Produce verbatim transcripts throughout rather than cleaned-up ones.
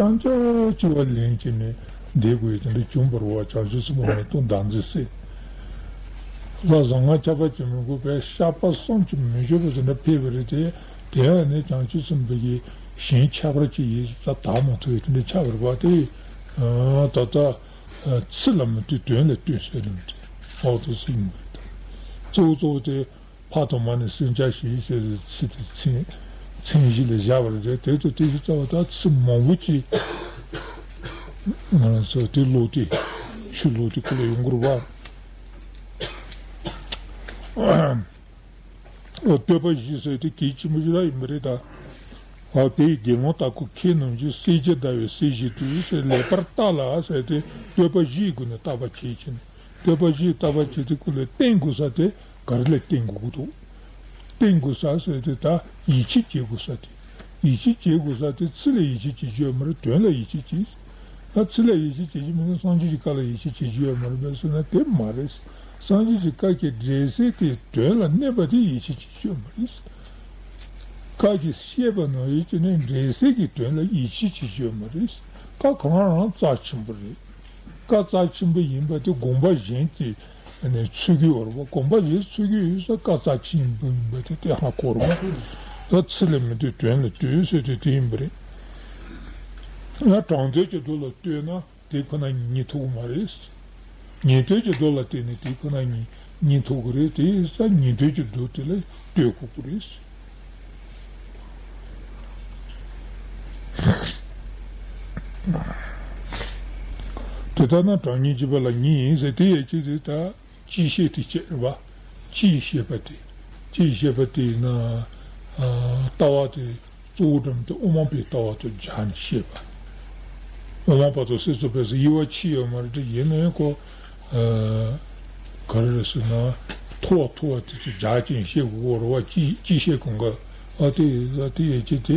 རྐྱང་ཅིག་བ་ལེན་བྱས་ནས་བསྡད་དགོས་ཡ་དེ་འདྲ་བྱུང་བ་རེད་བ། བྱང་ཆུབ་སེམས་དཔའ་མེ་ཏོག་བདག་འཛིན་སེལ། ལ་བཟང་ངན་ཁྱབ་པ་ཅིག་མི་དགོས་པས། བཤགས་པ་བསམ་གྱིས་མི་ཁྱབ་པ་དེ་འདྲ་ཕེབས་པ་རེད་དེ། དེ་ཡང་ནི་བྱང་ཆུབ་སེམས་དཔའ་གི་ཞེན་ཆགས་པ་ཅིག་ཡིན་ཙང་དག་མ་ཐུབ་ཡ་དེ་འདྲ་ཆགས་པ་རེད་བ། དེ་ད་ལྟ་ཚིག་ལ་མི་ལྟོས་དོན་ལ་ལྟོས་ཟེར་ནས་འོ་དེ་སེམས་གཙོ་བོ་གཙོ་བོ་དེ། ཕ་དང་མ་ནི་སེམས་ཅན་ཞེས་ཟེར་བའི་ཚིག་དེ་མཚན་མཚན་གཞི་ལ་བཞག་པ་རེད། དེ་ཚོ་དེ་བཞིན་རྩ་བ་དང་ཚིག་མང་པོ་ཅིག་ང་རང་ཚོ་དེ་ལོག་སྟེ་ཆུ་ལོག་སྟེ་ཁོ་ལ་ཡོང་གི་རེད་བ། བསྟོད་པ་བཞི་ཟེར་དེ་གལ་ཆེན་པོ་ཞིག་ལ་ཡིན་པ་རེད་ད། ཨ་དེ་ཡི་དགེ་སློང་དག་ཁོ་ཁྱེད་རྣམས་ཀྱི་སྲས་བཅས་ཟླ་བའི་ཟེར་བཞིན་དུ་ཟེར་ལེགས་པར་བརྟགས་ལ་ཟེར་ཏེ་བསྟོད་པ་བཞིའི་སྒོ་ནས་བརྟག་པ་བྱེད་ཅིང་། བསྟོད་པ་བཞིའི་བརྟག་པ་བྱེད་དུས་སྐབས་ལ་བསྟེན་དགོས་ས་དེ་ག་རེ་ལ་བསྟེན་དགོས་ཀྱི་འདུག་བསྟེན་དགོས་ས་ཟེར་དེ་ད་ཡིད་ཆེས་བྱེད་དགོས་ས་དེ། ཡིད་ཆེས་བྱེད་དགོས་ས་དེ་ཚིག་ལ་ཡིད་ཆེས་བྱེད་རྒྱུ་ཡོད་མ་རེད། དོན་ལ་ཡིད་ཆེས་བྱེད། ད་ཚིག་ལ་ཡིད་ཆེས་བྱེད་རྒྱུ་མིན་ན་སངས་རྒྱས་ཀྱི་བཀའ་ལ་ཡིད་ཆེས་བྱེད་རྒྱུ་ཡོད་མ་རེད་པས་ཟེར་ན་དེ་མ་རེད། སངས་རྒྱས་ཀྱི་བཀའ་གི་འགྲེལ་བཤད་དེ་དོན་ལ་གནས་པ་དེ་ཡིད་ཆེས་བྱེད་རྒྱུ་ཡོད་མ་རེད། བཀའ་གི་བཤད་པ་ནང་བཞིན་གྱི་ནི་འགྲེལ་བཤད་ཀྱི་དོན་ལ་ཡིད་ཆེས་བྱེད་རྒྱུ་ཡོད་མ་རེད། བཀའ་གང་རང་རྩ་ཆེན་པོ་རེད། བཀའ་རྩ་ཆེན་པོ་ཡིན་པ་དེ་དགོངས་པ་གཞན་གྱིས་ནས་འཚོལ་གྱི་ཡོད་རེད་པ། དགོངས་པ་གཞན་འཚོལ་གྱི་ཡོད་ས་བཀའ་རྩ་ཆེན་པོ་ཡིན་པ་དེ་དེ་ཧ་གོ་རེད་པ། ད་ཚིག་ལ་མི་ལྟོས་དོན་ལ་ལྟོས་ཟེར་དེ་དེ་ཡིན་པ་རེད། ཡང་དྲང་དོན་གྱི་མདོ་ལ་ལྟོས་ན་དེ་ཁོ་ན་ཉན་ཐུབ་ཀྱི་མ་རེད། ཉན་ཐོས་ཀྱི་མདོ་ལ་བརྟེན་ནས་དེ་ཁོ་ན་ཉན་ཉན་ཐུབ་ཀྱི་རེད། དེ་ཡིན་ཙང་ཉན་ཐོས་ཀྱི་མདོ་དེ་ལ་ལྟོས་དགོས་ཀྱི་རེད། དེ་ལྟར་ན་གྲངས་སྙེད་འཇིག་པ་ལ་ཉེ་ཡིན་ཟེར་དེ་ཡང་ཅི་ཟེར་ད། སྤྱིའི་བཤད་དེ་བྱས་རེད་པ། སྤྱིའི་བཤད་པ་དེ། སྤྱིའི་བཤད་པ་དེ་ཡིན་ན། ཨ་ལྟ་བ་དེ་གཙོ་བོ་འགྲམ་དུ་དབུ་མ་པའི་ལྟ་བ་དང་སྦྱར་ནས་བཤད་པ། དབུ་མ་པ་དང་སོ་སོ་པས་སུ་དབྱེ་བ་ཕྱེ་ཡོད་མ་རེད་དེ་ཡིན་ནའི་ཁོ། ཨ་ག་རེ་རེད་ཟེར་ན། མཐོ་བ་མཐོ་བ་དེ་ཚོ་སྦྱར་ཅན་བཤད་དགོས་རེད་པ། སྤྱིའི་སྤྱིའི་བཤད་གང་ག་ཨ་དེ་ཨ་དེ་ཡས་ཀྱི་དེ་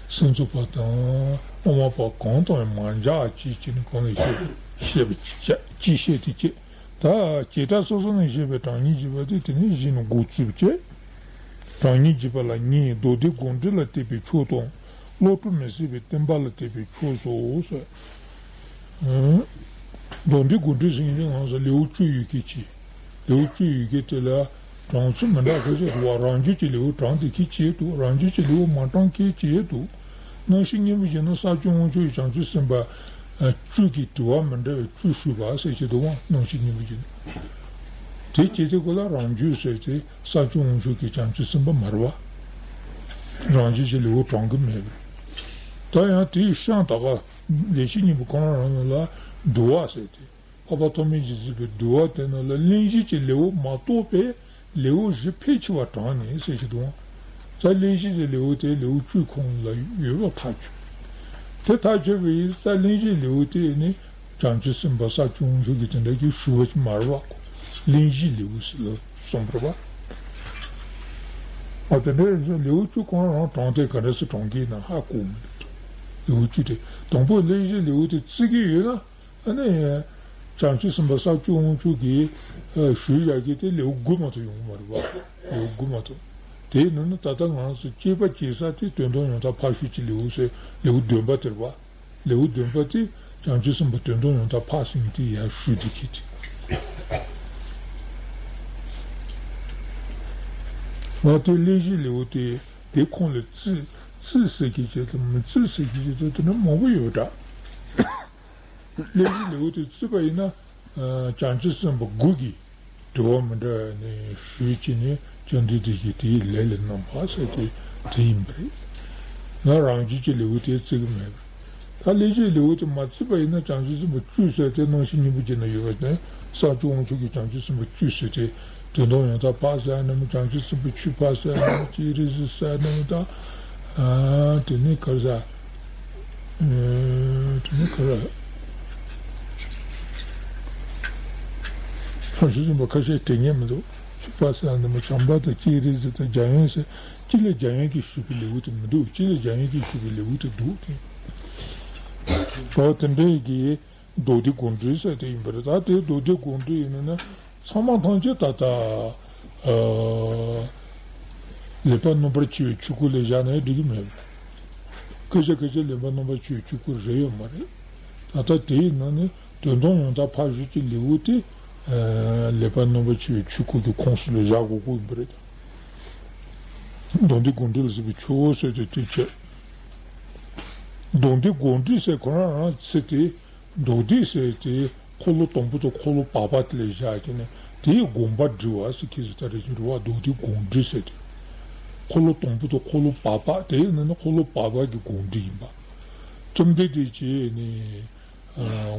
སེམས་ཚོགས་པ་དང་དབུ་མ་པ་གང་དང་ཡང་མ་སྦྱར་ཅིག་བྱས་ནས་གང་ལ་བཤད་བཤད་པ་སྤྱིའི་བཤད་དེ་བྱས། ད་བྱེ་བྲག་སོ་སོ་ནས་བཤད་པའི་གྲངས་སྙེད་འཇིག་པ་དེ་དེ་ནས་གཞི་ནས་འགོ་བཙུགས་བྱས། གྲངས་སྙེད་འཇིག་པ་ལ་ཉེ་ཡིན་མདོ་སྡེ་དགོངས་འགྲེལ་ལ་བརྟེན་པའི་ཕྱོགས་དང་། བློ་གྲོས་མི་ཟད་པའི་བསྟན་པ་ལ་བརྟེན་པའི་ཕྱོགས་སོ་ཟེར། མདོ་སྡེ་དགོངས་འགྲེལ་ཟེར་མཁན་དེ་ང་ཚོ་ལེའུ་བཅུ་ཡོད་མཁན་ཅིག་ལེའུ་བཅུ་ཡོད་མཁན་དེ་ལ་གྲངས་ཚད་མི་འདྲ་ཁ་ཤས་འདུག་བ། རང་རྒྱུད་ཀྱི་ལེའུ་དྲངས་བསྡད་མཁན་ཅིག་འདུག་རང་རྒྱུད་ཀྱི་ལེའུ་མ་དྲངས་མཁན་ཅིག་འདུག་རྣམ་བཤད་སྙིང་པོ་བཞི་ནི་ས་བཅུ་དབང་ཕྱུག་གི་བྱང་ཆུབ་སེམས་དཔའ་བཅུ་གིས་དྲི་བ་མི་འདྲ་བའི་བཅུ་ཞུས་པ་ཟེར་གྱི་འདུག་བ། རྣམ་བཤད་སྙིང་པོ་བཞི་ནི། དེ་བྱེད་དུས་ཁོ་ལ་རང་རྒྱུད་ཟེར་ཏེ་ས་བཅུ་དབང་ཕྱུག་གི་བྱང་ཆུབ་སེམས་དཔའ་མ་རེད་བ། རང་རྒྱུད་ཀྱི་ལེའུ་དྲངས་ཀྱི་མེད་པ། ད་ཡང་དེའི་ཤང་ད་ག་ལེགས་བཤད་སྙིང་པོ་ཁོ་རང་རང་ལ་འདུལ་བ་ཟེར་ཏེ། འཕགས་པ་ཐོགས་མེད་ཀྱིས་མཛད་པའི་འདུལ་བ་དེ་ནང་ལ་གླེང་གཞི་གི་ལེའུ་མ་གཏོགས་པའི་ལེའུ་བཞི་ཕལ་ཆེ་བ་དྲངས་ནས་ཟེར་གྱི་འདུག་ད་གླེང་གཞི་གི་ལེའུ་དེ་ལེའུ་བཅུའི་ཁོངས་ལ་ཡོད་པ་ཐག་ཆོད། དེ་ཐག་ཆོད་པ་ཡིན་ཙང་གླེང་གཞིའི་ལེའུ་དེ་ནི་བྱང་ཆུབ་སེམས་དཔའ་ས་བཅུ་དབང་ཕྱུག་གིས་དེ་འདྲ་གི་ཞུ་བ་ཞིག་མ་རེད་བ། གླེང་གཞིའི་ལེའུ་ཟེར་ལ་གསུངས་པ་རེད་བ། ཨ་དེ་འདྲ་ཡིན་ཙང་ལེའུ་བཅུ་ཁོ་རང་དྲངས་ཏེ་ག་འདྲ་སེ་དྲངས་ཀྱི་ཡིན་ན་ཧ་གོ་མི་འདུག་ལེའུ་བཅུ་དེ་དང་པོ་གླེང་གཞིའི་ལེའུ་དེ་བརྩི་གི་ཡོད་ན། ཨ་ནི། བྱང་ཆུབ་སེམས་དཔའ་ས་བཅུ་དབང་ཕྱུག་གིས་ཞུས་བཞག་གི་དེ་ལེའུ་དགུ་མ་གཏོགས་ཡོང་གི་མ་རེད་བ། ལེའུ་དགུ་མ་གཏོགས། དེའི་ནང་ནས་ད་ལྟ་ང་ཚོ་དཔྱད་པ་བྱེད་ས་དེ་དོན་དམ་ཡང་དག་ཕར་ཞུགས་ཀྱི་ལེའུ་ཟེར་ལེའུ་བདུན་པ་དེ་རེད་བ། ལེའུ་བདུན་པ་དེ་བྱང་ཆུབ་སེམས་དཔའ་དོན་དམ་ཡང་དག་ཕར་ཟེར་མཁན་དེ་ཡར་ཞུས་བསྡད་མཁན་དེ། ང་དེ་གླེང་གཞིའི་ལེའུ་དེ་དེ་ཁོངས་ལ་བརྩི་བརྩི་ཟེར་མཁན་ཅིག་དང་མི་བརྩི་ཟེར་མཁན་ཅིག་དང་དེ་འདྲ་མང་པོ་ཡོད་འདྲ། གླེང་གཞིའི་ལེའུ་དེ་བརྩིས་པ་ཡིན་ན། བྱང་ཆུབ་སེམས་དཔའ་དགུ་གིས་དྲི་བ་མི་འདྲ་བ་ནས་ཞུས་བྱས་ནས་བཅོམ་ལྡན་འདས་ཀྱིས་དེའི་ལན་ལ་གནང་བ་ཟེར་ཏེ་དེ་ཡིན་པ་རེད། ང་རང་རྒྱུད་ཀྱི་ལེའུ་དེ་བརྩི་གི་མེད་པ། ད་གླེང་གཞིའི་ལེའུ་དེ་མ་བརྩིས་པ་ཡིན་ན་བྱང་ཆུབ་སེམས་དཔའ་བཅུ་ཟེར་ཏེ་རྣམ་བཤད་སྙིང་པོ་བརྒྱད་ན་ཡོད་པ་དེ་ས་བཅུ་དབང་ཕྱུག་གི་བྱང་ཆུབ་སེམས་དཔའ་བཅུ་ཟེར་ཏེ། དོན་དམ་ཡང་དག་ཕར་ཟེར་ཡ་ནི་མིན། བྱང་ཆུབ་སེམས་དཔའ་ཆོས་ཕར་ཟེར་ཡ་ནི་མིན། སྤྱན་རས་གཟིགས་ཟེར་ཡ་ནི་མིན། ད་ཨ་དེ་ནས་ག་རེ་ཟེར། ཨ་དེ་ནས་ག་རེ། བྱང་ཆུབ་སེམས་དཔའ་ཁ་ཤས་དྲན་མཁན་མི་འདུག་ཆོས་ཕར་ཟེར་ཡ་ནི་མིན། བྱམས་པ་དང་སྤྱན་རས་གཟིགས་དང་འཇམ་དབྱངས་ཟེར། སྤྱི་ལ་འཇམ་དབྱངས་ཀྱིས་ཞུས་པའི་ལེའུ་དེ་མི་འདུག་སྤྱི་ལ་འཇམ་དབྱངས་ཀྱིས་ཞུས་པའི་ལེའུ་དེ་འདུག་དེ། འོ་དེ་འདྲའི་གི་མདོ་སྡེ་དགོངས་འགྲེལ་ཟེར་དེ་ཡིན་པ་རེད། ད་དེ་མདོ་སྡེ་དགོངས་འགྲེལ་ཡིན་ན་ན་ཚང་མ་ཐམས་ཅད་ད་ལྟ་ཨ་ལེགས་པར་སྣོན་པར་བྱ་བའི་ཆོས་སྐུ་ལ་བཞག་ན་ཡང་འགྲིག་གི་མེད་པ། སྐད་ཆ་སྐད་ཆ་ལེགས་པར་རྣམ་པར་ཕྱེ་བའི་ཆོས་སྐུ་རེད་ཡོད་མ་རེད། ད་ལྟ་དེའི་ནང་ནས་དོན་དམ་ཡང་དག་ཕར་ཞོག་གི་ལེའུ་དེ་ལེགས་པར་རྣམ་པར་ཕྱེ་བའི་ཆོས་སྐུ་གི་ཁོངས་སུ་ལ་བཞག་དགོས་ཀྱི་ཡིན་པ་རེད། མདོ་སྡེ་དགོངས་འགྲེལ་ལ་ཟེར་བའི་ཆོས་ཟེར་དེ་དེ་བྱས། མདོ་སྡེ་དགོངས་འགྲེལ་ཟེར་ཁོ་རང་རང་ཚིག་དེ། མདོ་སྡེ་ཟེར་དེ་འཁོར་ལོ་དང་པོ་དང་འཁོར་ལོ་བར་པ་དེ་ལ་བཞག་བྱས་ནས་དེའི་དགོངས་པ་འགྲེལ་བ་ཟེར་ཁྱེད་ཚོ་ལྟ་རེ་བཞིན་རེད་བ། མདོ་སྡེ་དགོངས་འགྲེལ་ཟེར་དེ། འཁོར་ལོ་དང་པོ་དང་འཁོར་ལོ་བར་པ་དེའི་ནང་ནས་འཁོར་ལོ་བར་པ་གི་དགོངས་འགྲེལ་ཡིན་པ། བཅོམ་ལྡན་འདས་ཀྱིས་ནི་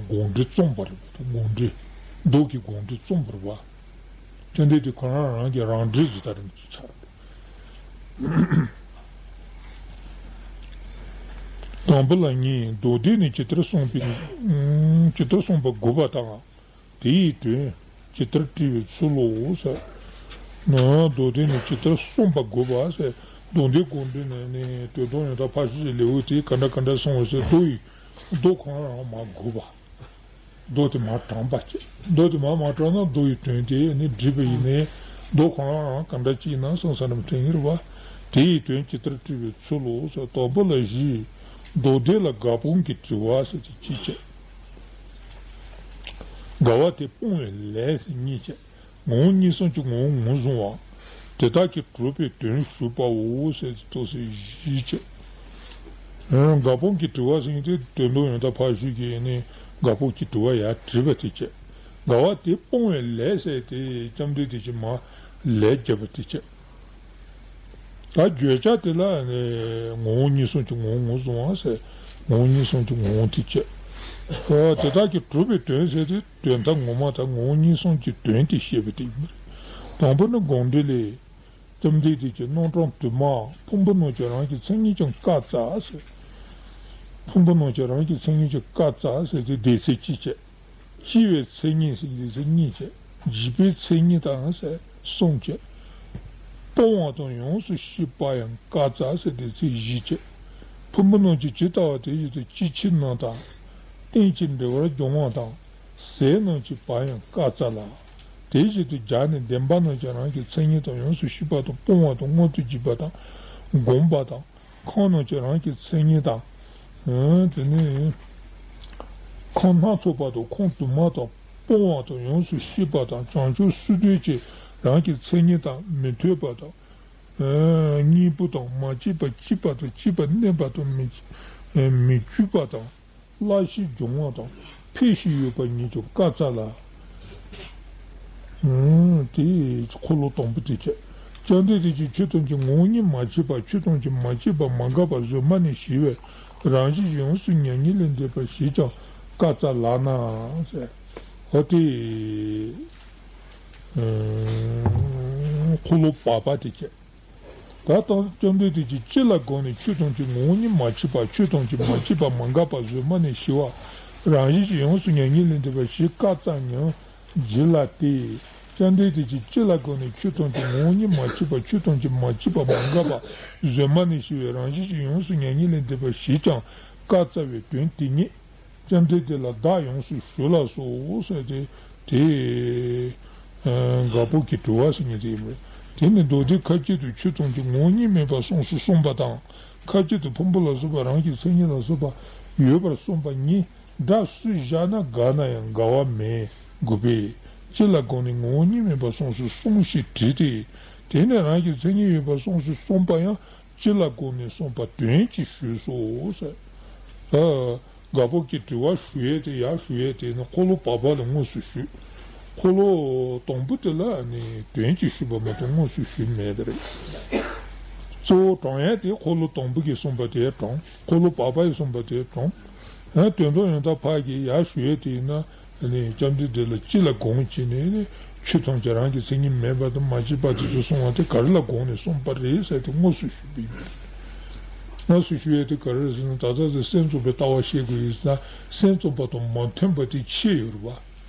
དགོངས་འགྲེལ་རྩོམ་པ་རེད་བ། དགོངས་འགྲེལ་མདོ་གི་དགོངས་འགྲེལ་རྩོམ་པ་རེད་བ། བཅོམ་ལྡན་འདས་ཁོ་རང་རང་གི་རང་འགྲེལ་ཟེར་ལྟ་རེ་ཆགས། དང་པོ་ལ་གཉིས། མདོ་སྡེ་ནས་ཇི་ལྟར་གསུངས་པའི་ཇི་ལྟར་གསུངས་པ་དགོས་པ་དང་། དེ་ཡི་དོན་ཇི་ལྟར་བྲི་བའི་ཚུལ་ལོ་ཟེར། མདོ་སྡེ་ནས་ཇི་ལྟར་གསུངས་པ་དགོས་པ་ཟེར། མདོ་སྡེ་དགོངས་འགྲེལ་ནས་ནི་དོན་དམ་ཡང་དག་ཕར་ཞོག་གི་ལེའུ་དེ་ག་འདྲ་ག་འདྲ་གསུངས་པ་ཟེར། མདོ་ཡི་མདོ་ཁོ་རང་རང་མ་དགོས་པ། མདོ་དེ་མར་དྲངས་པ་བྱས། མདོ་དེ་མར་མ་དྲངས་ན་མདོ་ཡི་དོན་དེ་ནི་འགྲིག་པ་ཡིན་ནའི། མདོ་ཁོ་རང་རང་ག་འདྲ་ཅིག་ཡིན་ན་སོང་ས་རྣམས་དྲན་གྱི་རེད་བ། དེ་ཡི་དོན་ཇི་ལྟར་བྲི་བའི་ཚུལ་ལོ་ཟེར། དང་པོ་ལ་བཞི། མདོ་སྡེ་ལ་དགག་སྤོང་གི་དྲི་བ་ཟེར་དེ་གཅིག་བྱས། དགག་པ་དེ་སྤོང་བའི་ལས་ཟེར་གཉིས་བྱས། ངོ་བོ་ཉིད་གསུམ་གྱི་ངོ་བོ་ངོས་བཟུང་བ། དེ་དག་གིས་གྲུབ་པའི་དོན་ཞུགས་པའོ་ཟེར་དེ་ཏོག་ཙམ་བཞི་བྱས། དགག་སྤོང་གི་དྲི་བ་ཟེར་མཁན་དེ་དོན་དམ་ཡང་དག་ཕར་ཞོག་གི་ནི་དགག་སྤོང་གི་དྲི་བ་ཡར་དྲིས་པ་དེ་བྱས། དགག་པ་དེ་སྤོང་བའི་ལས་ཟེར་དེ་བཅོམ་ལྡན་འདས་ཀྱིས་མར་ལས་བརྒྱབ་པ་དེ་བྱས། ད་བརྗོད་བྱ་དེ་ལ་ནི་ངོ་བོ་ཉིད་གསུམ་གྱི་ངོ་བོ་ངོས་བཟུང་བ་ཟེར། ངོ་བོ་ཉིད་གསུམ་གྱི་ངོ་བོ་དེ་བྱས། ཨོ་དེ་དག་གིས་གྲུབ་པའི་དོན་ཟེར་དེ་དོན་དམ་ངོ་མ་དང་ངོ་བོ་ཉིད་གསུམ་གྱི་དོན་དེ་བཤད་པ་དེ་ཡིན་པ་རེད། དང་པོ་ནི་དགོངས་འགྲེལ་ལས། བཅོམ་ལྡན་འདས་ཀྱིས་རྣམ་གྲངས་དུ་མ་ཕུང་པོ་རྣམས་ཀྱི་རང་གི་མཚན་ཉིད་ཀྱང་བཀག་བཙལ་ཟེར། ཕུང་པོ་རྣམས་ཀྱི་རང་གི་མཚན་ཉིད་ཀྱང་བཀག་བཙལ་ཟེར་དེ་སྡེ་ཚན་གཅིག་བྱས། སྐྱེ་བའི་མཚན་ཉིད་ཟེར་སྡེ་ཚན་གཉིས་བྱས། འཇིག་པའི་མཚན་ཉིད་དང་ཟེར་གསུམ་བྱས། སྤོང་བ་དང་ཡོངས་སུ་ཤེས་པ་ཡང་བཀག་བཙལ་ཟེར་སྡེ་ཚན་བཞི་བྱས། ཕུང་པོ་རྣམས་ཀྱི་ཇི་ལྟ་བ་དེ་བཞིན་དུ་སྐྱེ་འཆི་རྣམས་དང་། རྟེན་ཅིང་འབྲེལ་བར་འབྱུང་བ་དང་། ཟས་རྣམས་ཀྱི་བར་ཡང་བཀག་བཙལ་ལ། དེ་བཞིན་དུ་སྦྱར་ནས་བདེན་པ་རྣམས་ཀྱི་རང་གི་མཚན་ཉིད་དང་ཡོངས་སུ་ཤེས་པ་དང་སྤོང་བ་དང་མངོན་དུ་གྱུར་པ་དང་བསྒོམ་པ་དང་ཁམས་རྣམས་ཀྱི་རང་གི་མཚན་ཉིད་དང་། དེ་ནས་ཁམས་སྣ་ཚོགས་པ་དང་ཁམས་དུ་མ་དང་སྤོང་བ་དང་ཡོངས་སུ་ཤེས་པ་དང་བྱང་ཆུབ་སེམས་དོན་གྱི་རང་གི་མཚན་ཉིད་དང་མི་མཐུན་པ་དང་། གཉིས་པོ་དང་མ་སྐྱེས་པ་སྐྱེས་པ་དང་སྐྱེས་པ་གནས་པ་དང་མི་མི་སྐྱེས་པ་དང་། སླ་ཞིང་འབྱུང་བ་དང་འཕེལ་ཞིང་ཡོད་པ་ཉིད་ཀྱང་བཀག་བཙལ་ལ། དེ་འཁོར་ལོ་དང་པོ་དེ་བྱས། བཅོམ་ལྡན་འདས་ཀྱིས་ཆོས་ཐམས་ཅད་ངོ་བོ་ཉིད་མ་མཆིས་པ་ཆོས་ཐམས་ཅད་མ་མཆིས་པ་མ་འགགས་པ་གཟོད་མ་ནས་ཞི་བའི་རང་བཞིན་ཡོངས་སུ་མྱ་ངན་ལས་འདས་པ་ཞེས་ཀྱང་བཀག་བཙལ་ལགས་ན་ཟེར། འོ་དེ་འཁོར་ལོ་བར་པ་དེ་བྱས། ད་ལྟ་བཅོམ་ལྡན་འདས་ཀྱིས་ཅི་ལ་དགོངས་ནས་ཆོས་ཐམས་ཅད་ངོ་བོ་ཉིད་མ་མཆིས་པ་ཆོས་ཐམས་ཅད་མ་མཆིས་པ་མ་འགགས་པ་གཟོད་མ་ནས་ཞི་བ་རང་བཞིན་གྱིས་ཡོངས་སུ་མྱ་ངན་ལས་འདས་པ་ཞེས་བཀག་བཙལ་ཉིད་ཀྱང་ཇི་ལྟ་སྟེ། བཅོམ་ལྡན་འདས་ཀྱིས་ཅི་ལ་དགོངས་ནས་ཆོས་ཐམས་ཅད་ངོ་བོ་ཉིད་མ་མཆིས་པ་ཆོས་ཐམས་ཅད་མ་མཆིས་པ་མ་འགགས་པ་གཟོད་མ་ནས་ཞི་བའི་རང་བཞིན་གྱིས་ཡོངས་སུ་མྱ་ངན་ལས་འདས་པ་ཞེས་ཀྱང་བཀག་བཙལ་བའི་དོན་དེ་ཉིད། བཅོམ་ལྡན་འདས་ལ་བདག་ཡོངས་སུ་ཞུ་ལགས་སོ་ཟེར་ཏེ། དེ་དགག་སྤོང་གི་དྲི་བ་ཟེར་མཁན་དེ་ཡིན་པས། དེ་ནི་མདོ་སྡེ་ཁ་ཅིག་ཏུ་ཆོས་ཐམས་ཅད་ངོ་བོ་ཉིད་མིན་པར་གསུངས་སུ་གསུངས་པ་དང་། ཁ་ཅིག་ཏུ་ཕུང་པོ་ལ་སོགས་པ་རང་གི་མཚན་ཉིད་ལ་སོགས་པ་ཡོད་པར་གསུངས་པ་གཉིས་སྒྲ་སུས་བཞག་ན་དགའ་ན་ཡང་དགའ་བ་མེད་དགོས་པས། ཅི་ལ་དགོངས་ནས་ངོ་བོ་ཉིད་མིན་པར་གསུངས་སུ་གསུངས་ཞེས་དྲིས་ཏེ། དེ་ནི་རང་གི་མཚན་ཉིད་ཡོད་པར་གསུངས་སུ་གསུངས་པ་ཡང་། ཅི་ལ་དགོངས་ནས་གསུངས་པ་དོན་གྱིས་ཞུས་སོ་ཟེར། ད་དགག་སྤོང་གི་དྲི་བ་ཞུ་ཡས་དེ་ཡར་ཞུ་ཡས་དེ་ནི་འཁོར་ལོ་བར་པ་ལ་དངོས་སུ་ཞུས། འཁོར་ལོ་དང་པོ་དེ་ལ་ནི་དོན་གྱིས་ཞུས་པ་མ་གཏོགས་དངོས་སུ་ཞུས་མེད་པ་རེད། གཙོ་བོ་དྲང་ཡས་དེ་འཁོར་ལོ་དང་པོ་གིས་གསུངས་པ་དེ་དྲང་། འཁོར་ལོ་བར་པ་ཡིས་གསུངས་པ་དེ་དྲང་། ཡང་དོན་དམ་ཡང་དག་ཕར་གྱི་ཡར་ཞུ་ཡས་དེ་ཡིན་ན། ནི་བཅོམ་ལྡན་འདས་ལ་ཅི་ལ་དགོངས་བྱས་ནས་ནི་ཆོས་ཐམས་ཅད་རང་གི་མཚན་ཉིད་མེད་པ་དང་མ་མཆིས་པ་དེ་ཚོ་གསུངས་པ་དེ་ག་རེ་ལ་དགོངས་ནས་གསུངས་པ་རེད་ཟེར་ཏེ་དངོས་སུ་ཞུས་པ་ཡིན། དངོས་སུ་ཞུ་ཡས་དེ་ག་རེ་རེད་ཟེར་ན། ད་ལྟ་ཚེ་སེམས་ཙམ་པའི་ལྟ་བ་བཤད་དགོས་ཡིན་ཟེར་ན། སེམས་ཙམ་པ་དང་མ་མཐུན་པ་དེ་ཕྱེ་ཡོད་རེད་བ།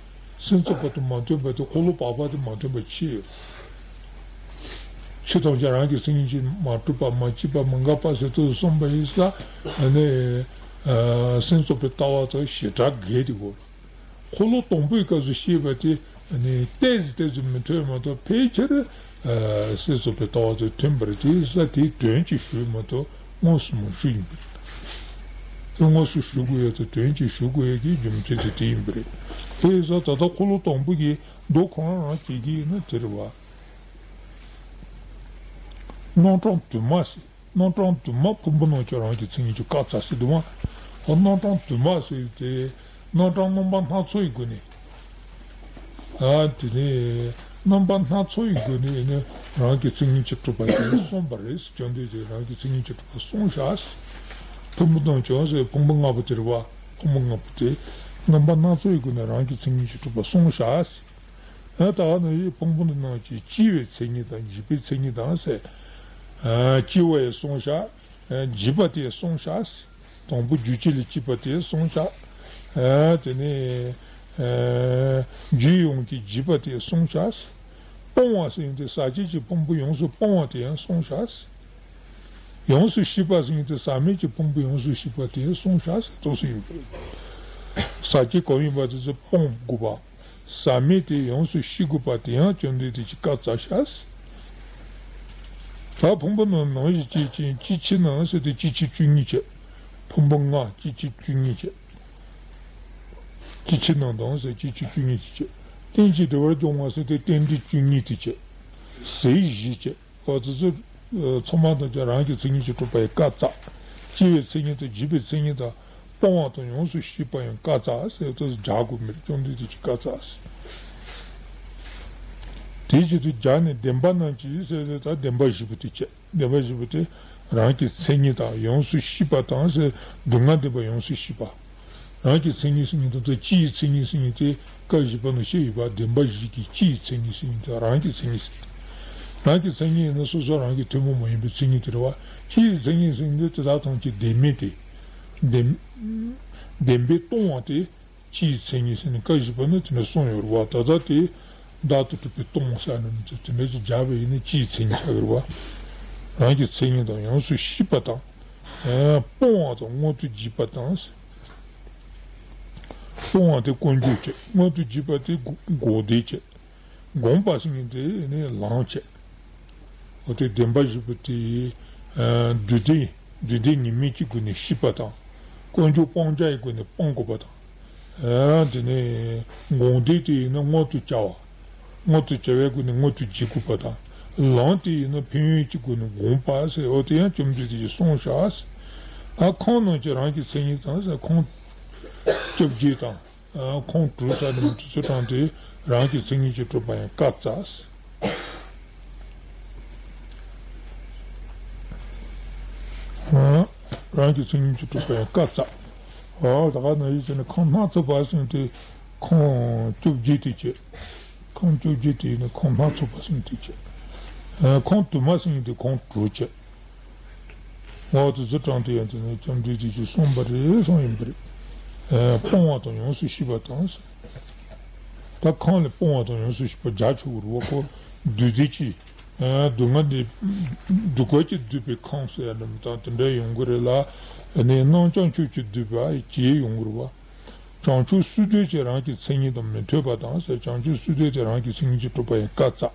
སེམས་ཙམ་པ་དང་མ་མཐུན་པ་དེ་འཁོར་ལོ་བར་པ་དེ་མ་མཐུན་པ་ཕྱེ་ཡོད། ཆོས་ཐམས་ཅད་རང་གི་མཚན་ཉིད་ཀྱིས་མ་གྲུབ་པ་མ་མཆིས་པ་མ་འགགས་པ་ཟེར་དུས་གསུངས་པ་ཡིན་ཟེར་ན། ནི་སེམས་ཙམ་པའི་ལྟ་བ་དང་ཞེ་དྲག་འགལ་ཏེ་གོ། འཁོར་ལོ་དང་པོའི་སྐབས་སུ་བཤད་པ་དེ་ནི་ཏོག་ཙམ་ཏོག་ཙམ་མི་མཐུན་མ་གཏོགས་ཕལ་ཆེར་སེམས་ཙམ་པའི་ལྟ་བ་དང་མཐུན་པ་རེད། དེ་ས་དེའི་དོན་གྱིས་ཞུས་མ་གཏོགས་དངོས་སུ་མ་ཞུས་ཡིན་པས། དངོས་སུ་ཞུ་དགོས་ཡ་དང་དོན་གྱིས་ཞུ་དགོས་ཡ་གི་རྒྱུ་མཚན་དེ་དེ་ཡིན་པ་རེད། དེ་ཡིན་ཙང་ད་ལྟ་འཁོར་ལོ་དང་པོ་གི་མདོ་ཁོ་རང་རང་བྱེད་ཀྱི་ཡིན་ན་དེ་རེད་བ། རྣམ་གྲངས་དུ་མ་ཟེར། རྣམ་གྲངས་དུ་མ་ཕུང་པོ་རྣམས་ཀྱི་རང་གི་མཚན་ཉིད་ཀྱི་བཀག་རྩ་ཟེར་འདུག་བ། འོ་རྣམ་གྲངས་དུ་མ་ཟེར་ཏེ། རྣམ་གྲངས་རྣམ་པ་སྣ་ཚོགས་ཡི་སྒོ་ནས། ཨ་དེ་ནས་རྣམ་པ་སྣ་ཚོགས་ཡི་སྒོ་ནས་ནི་རང་གི་མཚན་ཉིད་ཀྱིས་གྲུབ་པ་དེ་གསུངས་པ་རེད། བཅོམ་ལྡན་འདས་རང་གི་མཚན་ཉིད་ཀྱིས་གྲུབ་པ་གསུངས་བཞག། ཕུང་པོ་རྣམས་ཀྱི་ཟེར་ཕུང་པོ་ལྔ་པོ་དེ་རེད་བ། ཕུང་པོ་ལྔ་པོ་དེ་རྣམ་པ་སྣ་ཚོགས་ཡི་སྒོ་ནས་རང་གི་མཚན་ཉིད་ཀྱིས་གྲུབ་པ་གསུངས་བཞག། ཨ་ད་ག་ནང་བཞིན་ཕུང་པོ་འདི་རྣམས་ཀྱི་སྐྱེ་བའི་མཚན་ཉིད་དང་འཇིག་པའི་མཚན་ཉིད་དང་ཟེར། ཨ་སྐྱེ་བ་ཡང་གསུངས་བཞག། ཨ་འཇིག་པ་དེ་ཡང་གསུངས་བཞག། དང་པོ་རྒྱུ་སྐྱེ་ལས་སྐྱེས་པ་དེ་ཡང་གསུངས་བཞག། ཨ་དེ་ནས་ཨ་རྒྱུ་ཡོངས་ཀྱི་འཇིག་པ་དེ་ཡང་གསུངས་བཞག། སྤོང་བ་ཟེར་ཡོང་དུས་ཟག་བཅས་ཀྱི་ཕུང་པོ་ཡོངས་སུ་སྤོང་བ་དེ་ཡང་གསུངས་བཞག། ཡོངས་སུ་ཞི་བ་ཟེར་ཡོང་དུས་ཟག་མེད་ཀྱི་ཕུང་པོ་ཡོངས་སུ་ཞི་བ་དེ་ཡང་གསུངས་བཞག་ཟེར་ཏོག་ཙམ་ཡོད་པ་རེད། ཟག་བཅས་གང་ཡིན་པ་དེ་ཚོ་སྤོང་དགོས་པ། ཟག་མེད་དེ་ཡོངས་སུ་ཤེས་དགོས་པ་དེ་ཡང་བཅོམ་ལྡན་འདས་ཀྱིས་བཀའ་སྩལ་བཞག། ད་ཕུང་པོ་རྣམས་ནམ་ཞིག་སྐྱེ་ཅིང་སྐྱེ་ཕྱིར་ན་ཟེར་ཏེ་སྐྱེ་ཕྱིར་བཅུ་གཉིས་བྱས། ཕུང་པོ་ལྔ་སྐྱེ་ཕྱིར་བཅུ་གཉིས་བྱས། སྐྱེ་ཕྱིར་ན་དང་ཟེར་སྐྱེ་ཕྱིར་བཅུ་གཉིས་དེ་བྱས། རྟེན་ཅིང་འབྲེལ་བར་འབྱུང་བ་ཟེར་ཏེ་རྟེན་འབྲེལ་བཅུ་གཉིས་དེ་བྱས། ཟས་བཞི་བྱས། འོ་དེ་ཚོ་ཚང་མ་དང་ཀྱང་རང་གི་མཚན་ཉིད་ཀྱིས་གྲུབ་པའི་བཀའ་སྩལ། སྐྱེ་བའི་མཚན་ཉིད་དང་འཇིག་པའི་མཚན་ཉིད་དང་། སྤོང་བ་དང་ཡོངས་སུ་ཤེས་པ་ཡང་བཀའ་སྩལ་ཟེར་དུས་སྦྱར་དགོས་མེད། བཅོམ་ལྡན་འདས་ཀྱིས་བཀའ་སྩལ་ཟེར། དེའི་ཕྱིར་དུ་སྦྱར་ནས་བདེན་པ་རྣམས་ཀྱི་ཟེར་ཏེ་ད་བདེན་པ་བཞི་པོ་དེ་བྱས། བདེན་པ་བཞི་པོ་དེ་རང་གི་མཚན་ཉིད་དང་ཡོངས་སུ་ཤེས་པ་དང་ཟེར་སྡུག་བསྔལ་བདེན་པ་ཡོངས་སུ་ཤེས་པ། རང་གི་མཚན་ཉིད་ཟེར་མཁན་དེ་ཚོ་སྤྱི་ཡི་མཚན་ཉིད་ཟེར་མཁན་དེ་བཀའ་བཞི་པ་ནང་བཤད་ཡོད་པ། བདེན་པ་བཞི་གི་སྤྱི་ཡི་མཚན་ཉིད་ཟེར་མཁན་དེ་རང་གི་མཚན་ཉིད་ཟེར། རང་གི་མཚན་ཉིད་ཡིན་ན་སོ་སོ་རང་གི་ཐུན་མོང་མ་ཡིན་པའི་མཚན་ཉིད་དེ་རེད་བ། སྤྱི་ཡི་མཚན་ཉིད་ཟེར་མཁན་དེ་དེ་དག་ཐམས་ཅད་བདེན་མེད་དེ། བདེན་བདེན་པས་སྟོང་བ་དེ་སྤྱི་ཡི་མཚན་ཉིད་ཟེར་ནས་བཀའ་བཞི་པ་ནི་དེ་འདྲ་གསུངས་ཡོད་རེད་བ། ད་ལྟ་དེ་བདག་ཏུ་གྲུབ་པས་སྟོང་ཟེར་ནས་དེ་འདྲ་ཅིག་སྦྱར་བ་ཡིན་ན་སྤྱི་ཡི་མཚན་ཉིད་ཆགས་ཀྱི་རེད་བ། རང་གི་མཚན་ཉིད་དང་ཡོངས་སུ་ཤེས་པ་དང་། ཨ་སྤོང་བ་དང་མངོན་དུ་བརྗོད་པ་དང་། སྤོང་བ་དེ་ཀུན་སྦྱོར་བྱེད། མངོན་དུ་བརྗོད་པ་དེ་གོ་བདེ་བྱེད། བསྒོམ་པ་ཟེར་མཁན་དེ་ནི་ལམ་བྱེད། འོ་དེ་བདེན་པ་བཞི་པོ་དེ་ཨ་རྡུལ་བདེན་རྡུལ་བདེན་གཉིས་མེད་ཀྱི་སྒོ་ནས་ཤེས་པ་དང་། ཀུན་སྦྱོར་སྤང་བྱ་ཡི་སྒོ་ནས་སྤང་དགོས་པ་དང་། ཨ་དེ་ནས་བསྒོམ་བཟླས་དེ་ཡིན་ན་མངོན་དུ་བྱ་བ། མངོན་དུ་བྱ་བའི་སྒོ་ནས་མངོན་དུ་བྱེད་དགོས་པ་དང་། ལམ་དེ་ཡིན་ན་ཕན་ཡོན་གྱི་སྒོ་ནས་བསྒོམ་པ་ཟེར། འོ་དེ་ཡང་བཅོམ་ལྡན་འདས་ཀྱིས་གསུངས་བཞག་ཟེར། ཨ་ཁམས་རྣམས་ཀྱི་རང་གི་མཚན་ཉིད་དང་ཟེར། ཁམས་བཅོ་བརྒྱད་དང་། ཨ་ཁམས་དྲུག་ཟེར་ནས་དེ་ཚོ་དྲངས་ཏེ་རང་གི་མཚན་ཉིད་ཀྱིས་གྲུབ་པ་ཡང་བཀའ་སྩལ་ཟེར། ཨ་རང་གི་མཚན་ཉིད་ཀྱིས་གྲུབ་པ་ཡང་བཀའ་སྩལ། ཨ་ད་ག་ནང་བཞིན་བྱས་ནས་ཁམས་སྣ་ཚོགས་པ་ཟེར་དེ་ཁམས་བཅོ་བརྒྱད་དེ་བྱས། ཁམས་བཅོ་བརྒྱད་དེ་ཡིན་ན་ཁམས་སྣ་ཚོགས་པ་ཟེར་དེ་བྱས། ཨ་ཁམས་དུ་མ་ཟེར་དེ་ཁམས་དྲུག་བྱས། འོ་དེ་ཚོ་དྲངས་ཏེ་ཡང་དེ་ནས་བཅོམ་ལྡན་འདས་ཀྱིས་གསུངས་པ་རེད། གསུངས་ཡིན་པ་རེད། ཨ་སྤོང་བ་དང་ཡོངས་སུ་ཤེས་པ་དང་། ད་ཁམས་ལ་སྤོང་བ་དང་ཡོངས་སུ་ཤེས་པ་སྦྱར་ཆོག་གི་རེད་བ། ཁོ་རྡུལ་བདེན་གྱི་ཨ་སྡུག་བསྔལ་འདི་སྡུག་བསྔལ་གྱིས་བསྡུས་པའི་ཁམས་ཟེར་ཡ་འདྲ་མི་དང་དེ་འདྲ་ཡོང་གི་རེད་ལ། ཨ་ནི་རྣམ་བྱང་ཕྱོགས་ཀྱིས་བསྡུས་པ་ཞེས་ཡོང་གི་རེད་བ། བྱང་ཆུབ་སེམས་དཔའ་དེ་རང་གི་མཚན་ཉིད་དང་མི་མཐུན་པ་དང་ཟེར། བྱང་ཆུབ་སེམས་དཔའ་དེ་རང་གི་མཚན་ཉིད་ཀྱིས་གྲུབ་པ་ཡང་བཀའ་སྩལ།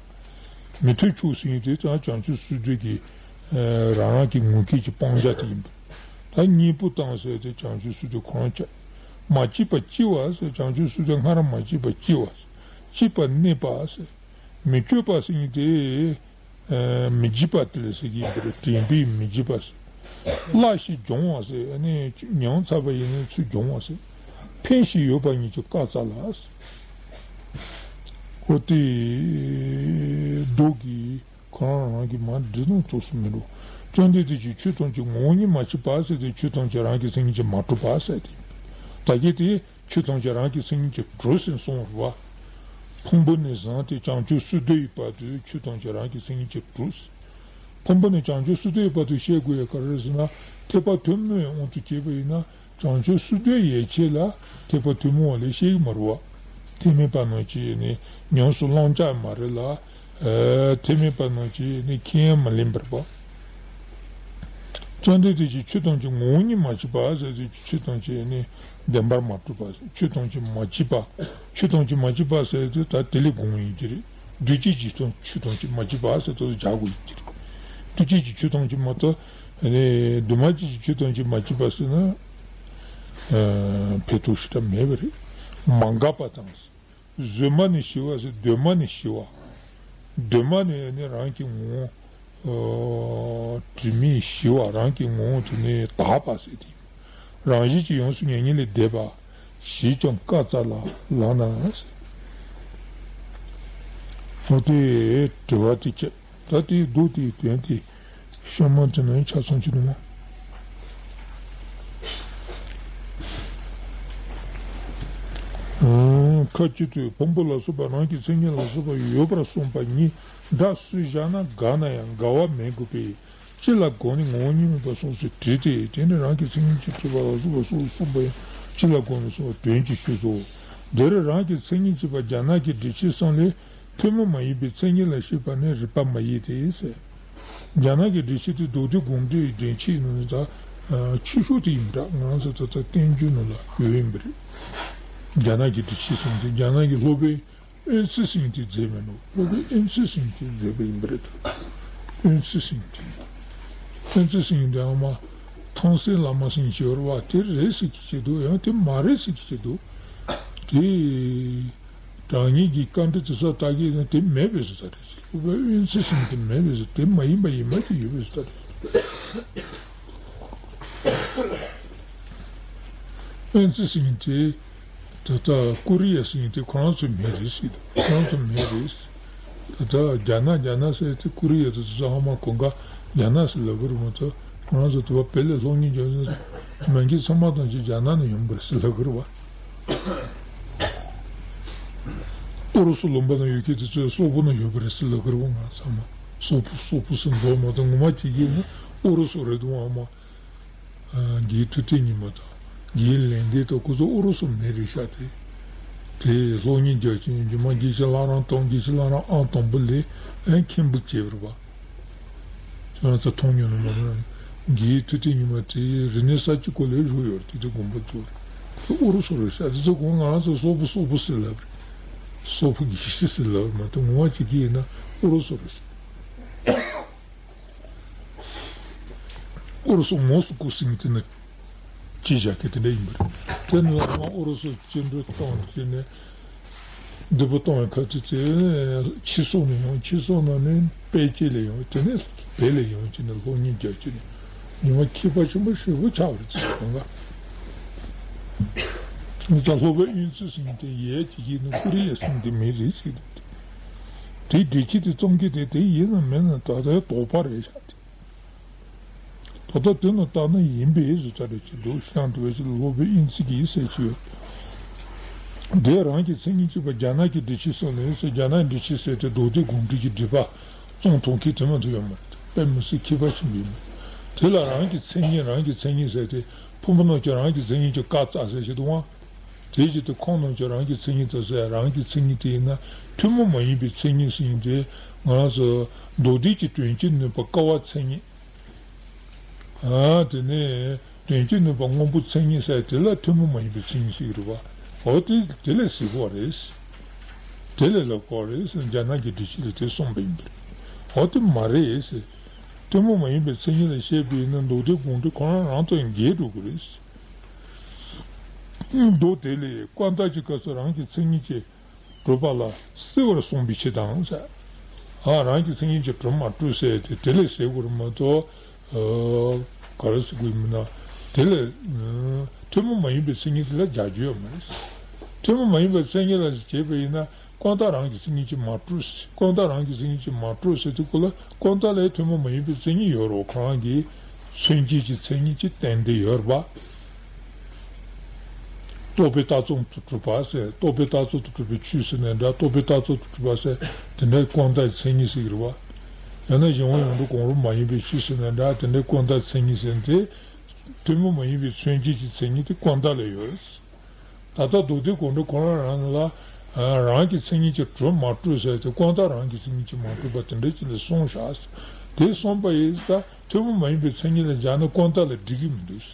མི་མཐུན་ཕྱོགས་ཟེར་མཁན་དེ་ཀྱང་བྱང་ཆུབ་སེམས་དཔའ་གི་ཨ་རང་རང་གི་ངོ་སྐལ་གྱི་སྤང་བྱ་དེ་ཡིན་པ། ད་གཉེན་པོ་དང་ཟེར་དེ་བྱང་ཆུབ་སེམས་དཔའ་ཁོ་རང་བྱས། མ་སྐྱེས་པ་སྐྱེ་བ་ཟེར། བྱང་ཆུབ་སེམས་དཔའ་སྔར་མ་སྐྱེས་པ་སྐྱེ་བ་ཟེར། སྐྱེས་པ་གནས་པ་ཟེར། མི་བསྐྱོད་པ་ཟེར་མཁན་དེ། ཨ་མི་འཇིག་པ་དེ་ལ་ཟེར་གྱི་ཡིན་པ་རེད། དྲན་པས་མི་འཇིག་པ་ཟེར། བརླགས་ཤིང་སྦྱོང་བ་ཟེར། ཨ་ནི་མྱངས་ཚར་བ་ཡིན་ན་ཚུར་སྦྱོང་བ་ཟེར། ཕན་ཞིང་ཡོད་པ་ཉིད་ཀྱི་བཀའ་སྩལ་ལ་ཟེར། འོ་དེ་མདོ་གི་ཁོ་རང་རང་གི་མ་འདྲི་ནོ་ཐོག་སུ་མི་འགྲོ། བཅོམ་ལྡན་འདས་ཀྱིས་ཆོས་ཐམས་ཅད་ངོ་བོ་ཉིད་མ་མཆིས་པ་ཟེར་ཏེ་ཆོས་ཐམས་ཅད་རང་གི་མཚན་ཉིད་ཀྱིས་མ་གྲུབ་པ་ཟེར་ཏེ། ད་གིན་དེ། ཆོས་ཐམས་ཅད་རང་གི་མཚན་ཉིད་ཀྱིས་གྲུབ་ཟེར་གསུངས་པ། ཕུང་པོ་ནས་བཟུང་སྟེ་བྱང་ཆུབ་སེམས་དཔའི་བར་དུ་ཆོས་ཐམས་ཅད་རང་གི་མཚན་ཉིད་ཀྱིས་གྲུབ་ཟེར། ཕུང་པོ་ནས་བྱང་ཆུབ་སེམས་དཔའི་བར་དུ་བཤད་དགོས་ཡ་ག་རེ་རེད་ཟེར་ན། ཐེག་པ་ཐུན་མོང་བའི་དབང་དུ་བྱས་པ་ཡིན་ན་བྱང་ཆུབ་སེམས་དཔའི་ཡན་ཆད་ལ་ཐེག་པ་ཐུན་མོང་བ་ལས་བཤད་ཀྱི་མ་རེད་བ། ཐེག་དམན་པ་རྣམས་ཀྱིས་ནི་ཉམས་སུ་བླང་བྱ་མ་རེད་ལ། ཨ་ཐེག་དམན་པ་རྣམས་ཀྱིས་ནི་ཁས་མ་ལེན་པར་བ། བཅོམ་ལྡན་འདས་ཀྱིས་ཆོས་ཐམས་ཅད་ངོ་བོ་ཉིད་མ་མཆིས་པ་ཟེར་ཏེ་ཆོས་ཐམས་ཅད་ནི་བདེན་པར་མ་གྲུབ་པ། ཆོས་ཐམས་ཅད་མ་མཆིས་པ། ཆོས་ཐམས་ཅད་མ་མཆིས་པ་ཟེར་ཏེ་ད་དེ་ལས་དགོངས་ཡིན་གྱི་རེད། རྡུལ་གཅིག་གི་ཐམས་ཆོས་ཐམས་ཅད་མ་མཆིས་པ་ཟེར་ཏེ་སྦྱར་དགོས་ཡིན་གྱི་རེད། རྡུལ་གཅིག་གི་ཆོས་ཐམས་ཅད་མ་གཏོགས་ནི་འདུས་མ་བྱས་ཀྱི་ཆོས་ཐམས་ཅད་མ་མཆིས་པ་ཟེར་ན། ཕན་ཐོགས་ཞེ་དྲག་མེད་པ་རེད། མ་འགགས་པ་དང་། གཟོད་མ་ནས་ཞི་བ་ཟེར་གདོད་མ་ནས་ཞི་བ། གདོད་མ་ནས་ནི་རང་གི་ངོ་བོ་དྲི་མས་ཞི་བ། རང་གི་ངོ་བོ་དེ་ནི་དག་པ་ཟེར་དེ། རང་བཞིན་གྱིས་ཡོངས་སུ་མྱ་ངན་ལས་འདས་པ། ཞེས་ཀྱང་བཀའ་སྩལ་ལ་ལགས་ན་ཟེར། འོ་དེ་དྲི་བ་དེ་བྱས། ད་དེའི་མདོ་དེའི་དོན་དེ་ཤོ་མ་དེ་ནས་ཆ་ཚང་གཅིག་འདུག་མ། ཁ་ཅིག་ཏུ་ཕུང་པོ་ལ་སོགས་པ་རང་གི་མཚན་ཉིད་ལ་སོགས་པ་ཡོད་པར་གསུངས་པ་ཉིད་སྒྲ་སུས་བཞག་ན་དགའ་ན་ཡང་དགའ་བ་མི་དགོས་པས། ཅི་ལ་དགོངས་ནས་ངོ་བོ་ཉིད་མེད་པ་སོགས་སུ་བྲིས་ཏེ། དེ་ནི་རང་གི་མཚན་ཉིད་ཀྱིས་གྲུབ་པ་ལ་སོགས་པ་སོགས་གསུངས་པ་ཡང་ཅི་ལ་དགོངས་ནས་གསུངས་པ་དོན་གྱི་ཆོས་སོ། འདིར་རང་གི་མཚན་ཉིད་ཅེས་པ་རྒྱ་ནག་གི་འགྲེལ་ཆེན་གསུམ་ལས། ཐུན་མོང་མ་ཡིན་པའི་མཚན་ཉིད་ལ་བཤད་པ་ནི་རིགས་པ་མ་ཡིན་ཏེ་ཟེར། རྒྱ་ནག་གི་འགྲེལ་བཤད་དེ་མདོ་སྡེ་དགོངས་འགྲེལ་འགྲེལ་ཆེན་ནང་ད་ཆེ་ཤོས་དེ་ཡིན་འདྲ། ང་རང་ཚོ་ད་ལྟ་བསྟན་འགྱུར་ནང་ལ་ཡོད་ཡིན་པ་རེད། རྒྱ་ནག་གི་འགྲེལ་བཤད་གསུམ་དེ་རྒྱ་ནག་གི་སློབ་དཔོན་ཨོན་ཙི་སིང་དེས་མཛད་མེད་ནོ། སློབ་དཔོན་ཨོན་ཙི་སིང་དེས་མཛད་པ་ཡིན་པ་རེད། ཨོན་ཙི་སིང་དེ། ཨོན་ཙི་སིང་དེ་ཨ་མ་ཐང་སེ་བླ་མ་སིང་ཞེས་པ་དེ་རེད་ཟེར་གྱི་བྱེད་འདུག་ཡང་དེ་མ་རེད་ཟེར་གྱི་བྱེད་འདུག་དེ། དྲང་ངེས་ཀྱི་བཀའ་འདྲི་དེ་ཚོ་ལྟ་གི་ཡིན་ན་དེ་མེད་པའི་བཟོ་ལྟ་རེད། སློབ་དཔོན་ཨོན་ཙི་སིང་དེ་མེད་པའི་བཟོ། དེ་མ་ཡིན་པ་ཡིན་པ་ཅིག་ཡོད་པའི་བཟོ་ལྟ་རེད། ཨོན་ཙི་སིང་དེ་ད་ལྟ་ཀོ་རི་ཡ་སིང་དེ་ཁོ་རང་ཚོའི་མི་རེད་ཟེར་གྱི་འདུག་ཁོ་རང་ཚོའི་མི་རེད། ད་ལྟ་རྒྱ་ནག་རྒྱ་ནག་ཟེར་དེ་ཀོ་རི་ཡ་དེ་ཚོ་ཚང་མ་གོང་ཁ་རྒྱ་ནག་ཟེར་ལབ་ཀྱི་རེད་མ་གཏོགས། ང་རང་ཚོ་དུ་བ་བོད་ལ་སློབ་གཉེར་རྒྱག་ས་མ་གི་ཚང་མ་དང་ཅིག་རྒྱ་ནག་ནས་ཡོང་བ་རེད་ཟེར་ལབ་ཀྱི་རེད་བ། ཨུ་རུ་སུ་ལུང་པ་ན་ཡོད་མཁན་དེ་ཚོ་སོག་པོ་ན་ཡོད་པ་རེད་ཟེར་ལབ་ཀྱི་རེད་བ། ང་ཚང་མ་སོག་པོ་སོག་པོ་ཟེར་འདུག་མ་གཏོགས་ངོ་མ་བྱེད་ཀྱི་ཡིན་ན་ཨུ་རུ་སུ་རེད་འདུག་ཨ་མ། རྒན་ཐུབ་བསྟན་ཉི་མ་དང་རྒན་ལེགས་ལྡན་དང་ཁོ་ཚོ་ཨུ་རུ་སུ་མི་རེད་ཤག་དེ། དེ་སློབ་གཉེར་རྒྱག་ཆེད་རྒྱུ་མ་དགེ་བཤེས་ལྷ་རམས་གཏོང་དགེ་བཤེས་ལྷ་རམས་ཨང་དང་པོ་ལས་ཨེ་མཁན་པོ་བྱས་པ་རེད་བ། ཁྱེད་རང་ཚོ་མཐོང་མྱོང་ནི་མ་རེད། རྒན་ཐུབ་བསྟན་ཉི་མ་དེ་རིག་གནས་གསར་བརྗེ་སྐོར་ལ་བཞུགས་ཡོད་རེད། དེ་དུས་དགོན་པ་ཚོ་ཨུ་རུ་སུ་རེད་ཤག་དེ་ཚོ་ཁོང་ང་རང་ཚོ་སོག་པོ་སོག་པོ་ཟེར་ལབ་རེད། སོག་པོ་དགེ་བཤེས་ཟེར་ལབ་མ་གཏོགས་ངོ་མ་བྱེད་ཀྱི་ཡིན་ན་ཨུ་རུ་སུ་རེད། ཨུ་རུ་སུ་མོ་སུ་ཀུ་ཟེར་མཁན་དེ་ནི་ཅི་བཞག་གི་དེ་འདྲ་ཡིན་པ་རེད། དེ་ནི་ཨ་མ་ཨུ་རུ་སུ་བཅིངས་འགྲོལ་བཏང་དེ་ནས་སྡུག་པོ་བཏང་བའི་ཁ་ཐུག་དེ་ཕྱི་སོག་ནས་ཡོང་། ཕྱི་སོག་ནང་ནས་པེ་ཅིན་ལ་ཡོང་། དེ་ནས་བོད་ལ་ཡོང་བྱས་ནས་སློབ་གཉེར་རྒྱག་བྱས་ནས་ཉི་མ་མཁས་པ་ཆེན་པོ་ཞེ་པོ་ཆགས་པ་རེད་ཟེར་གོང་ལ། ངོ་ཚ་སློབ་དཔོན་ཨོན་ཙི་ཟེར་མཁན་དེ་ཡས་ཀྱི་ཡིན་ནོ། ཀུ་རི་ཡ་ཟེར་མཁན་དེ་མི་རེད་ཟེར་གི་འདུག་དེ་འགྲེལ་བྱེད་དེ་རྩོམ་གྱི་དེ་དེ་ཡིན་ནམ་མིན་ནམ་ད་ལྟའི་དོགས་པ་རེད་ཤག་དེ། ད་ལྟ་དེ་ནི་ལྟ་ན་ཡིན་པའི་བཟོ་ལྟ་རེད་ཅེས་འདུག་ཤང་དུ་བས་ཅིག་སློབ་དཔོན་ཨིན་ཙི་གིས་ཟེར་གྱི་ཡོད། དེ་རང་གི་མཚན་ཉིད་ཅེས་པ་རྒྱ་ནག་གི་འགྲེལ་བྱེད་སོགས་ལས་ཟེར། རྒྱ་ནག་འགྲེལ་བྱེད་ཟེར་དེ་མདོ་སྡེ་དགོངས་འགྲེལ་གྱི་འགྲེལ་པ་རྩོམ་ཐུབ་མཁན་དེ་མ་གཏོགས་ཡོད་མ་རེད། དཔེ་མི་སྲིད་མཁས་པ་ཆེན་པོ་ཡིན་པ་རེད། དེ་ལ་རང་གི་མཚན་ཉིད་རང་གི་མཚན་ཉིད་ཟེར་དེ་ཕུང་པོ་རྣམས་ཀྱི་རང་གི་མཚན་ཉིད་ཀྱི་བཀའ་སྩལ་ཟེར་གྱི་འདུག་ཨང་། དེ་བཞིན་དུ་ཁམས་རྣམས་ཀྱི་རང་གི་མཚན་ཉིད་དུ་ཟེར། རང་གི་མཚན་ཉིད་དེ་ཡིན་ན་ཐུན་མོང་མ་ཡིན་པའི་མཚན་ཉིད་ཟེར་ཡིན་ཏེ། ང་རང་ཚོ་མདོ་སྡེ་གི་དོན་སྤྱི་ནུས་པ་ཀ་བ་མཚན་ཉིད། ཨ་དེ་ནས་དོན་སྤྱི་ནུས་པ་སྔོན་པོ་མཚན་ཉིད་ཟེར་དེ་ལ་ཐུན་མོང་མ་ཡིན་པའི་མཚན་ཉིད་ཟེར་གྱི་རེད་བ། འོ་དེ་དེ་ལས་གཟིགས་དགོས་རེད། དེ་ལས་ལབ་དགོས་རེད་ཟེར། རྒྱ་ནག་གི་འགྲེལ་བཤད་ལ་དེ་གསུངས་པ་ཡིན་པ་རེད། འོ་དེ་མ་རེད་ཟེར། ཐུན་མོང་མ་ཡིན་པའི་མཚན་ཉིད་ལ་བཤད་པ་ཡིན་ན་མདོ་སྡེ་དགོངས་འགྲེལ་ཁོ་རང་རང་དང་འགལ་འགྲོ་གི་རེད། མདོ་དེ་ལས་ཀ་ད་ཀྱི་སྐབས་སུ་རང་གི་མཚན་ཉིད་ཀྱིས་གྲུབ་པ་ལ་བསྲེ་བར་གསུངས་པའི་ཕྱིར་དང་ཟེར། ཨ་རང་གི་མཚན་ཉིད་ཀྱིས་གྲུབ་མ་གྲུབ་ཟེར་དེ་དེ་ལས་ཟེར་དགོས་རེད་མ་གཏོགས། ག་རེ་ཟེར་དགོས་མིན་ན། དེ་ལས་ཐུན་མོང་མ་ཡིན་པའི་མཚན་ཉིད་དེ་ལ་རྒྱག་རྒྱུ་ཡོད་མ་རེད། ཐུན་མོང་མ་ཡིན་པའི་མཚན་ཉིད་ལ་བྱས་པ་ཡིན་ན། ཀ་ད་རང་གི་མཚན་ཉིད་ཀྱིས་མ་གྲུབ་ཟེར། ཀ་ད་རང་གི་མཚན་ཉིད་ཀྱིས་མ་གྲུབ་ཟེར་དུས་སྐབས་ལ་ཀ་ད་ལ་ཐུན་མོང་མ་ཡིན་པའི་མཚན་ཉིད་ཡོད་རེད། ཁོ་རང་གི་མཚོན་བྱེད་ཀྱི་མཚན་ཉིད་ཀྱིས་བསྟན་ཏེ་ཡོད་རེད་པ། རྟོག་པས་ལྟ་ཙམ་དུ་གྲུབ་པ་ཟེར། རྟོག་པས་ལྟ་ཙམ་དུ་གྲུབ་པའི་ཆོས་ཟེར་ནའི་འདྲ། རྟོག་པས་ལྟ་ཙམ་དུ་གྲུབ་པ་ཟེར་དེ་འདྲའི་ཀ་དའི་མཚན་ཉིད་ཟེར་གྱི་རེད་པ། ཡང་ན་གཞན་དབང་ཡོངས་གྲུབ་གང་རུང་མ་ཡིན་པའི་ཆོས་ཟེར་ནའི་འདྲ། དེ་འདྲའི་ཀ་དའི་མཚན་ཉིད་ཟེར་ཏེ། ཐུན་མོང་མ་ཡིན་པའི་མཚོན་བྱེད་ཀྱི་མཚན་ཉིད་དེ་ཀ་ད་ལ་ཡོད། ད་ལྟ་མདོ་སྡེ་དགོངས་འགྲེལ་ཁོ་རང་རང་ལ། རང་གི་མཚན་ཉིད་ཀྱིས་གྲུབ་མ་གྲུབ་ཟེར་ཏེ་ཀ་ད་རང་གི་མཚན་ཉིད་ཀྱིས་མ་གྲུབ་པ་དེ་འདྲ་ཅིག་ལ་གསུངས་བཞག་དེ་གསུངས་པ་ཡིན་ཙང་ཐུན་མོང་མ་ཡིན་པའི་མཚན་ཉིད་ལ་སྦྱར་ན་ཀ་ད་ལ་འགྲིག་གི་མི་འདུག་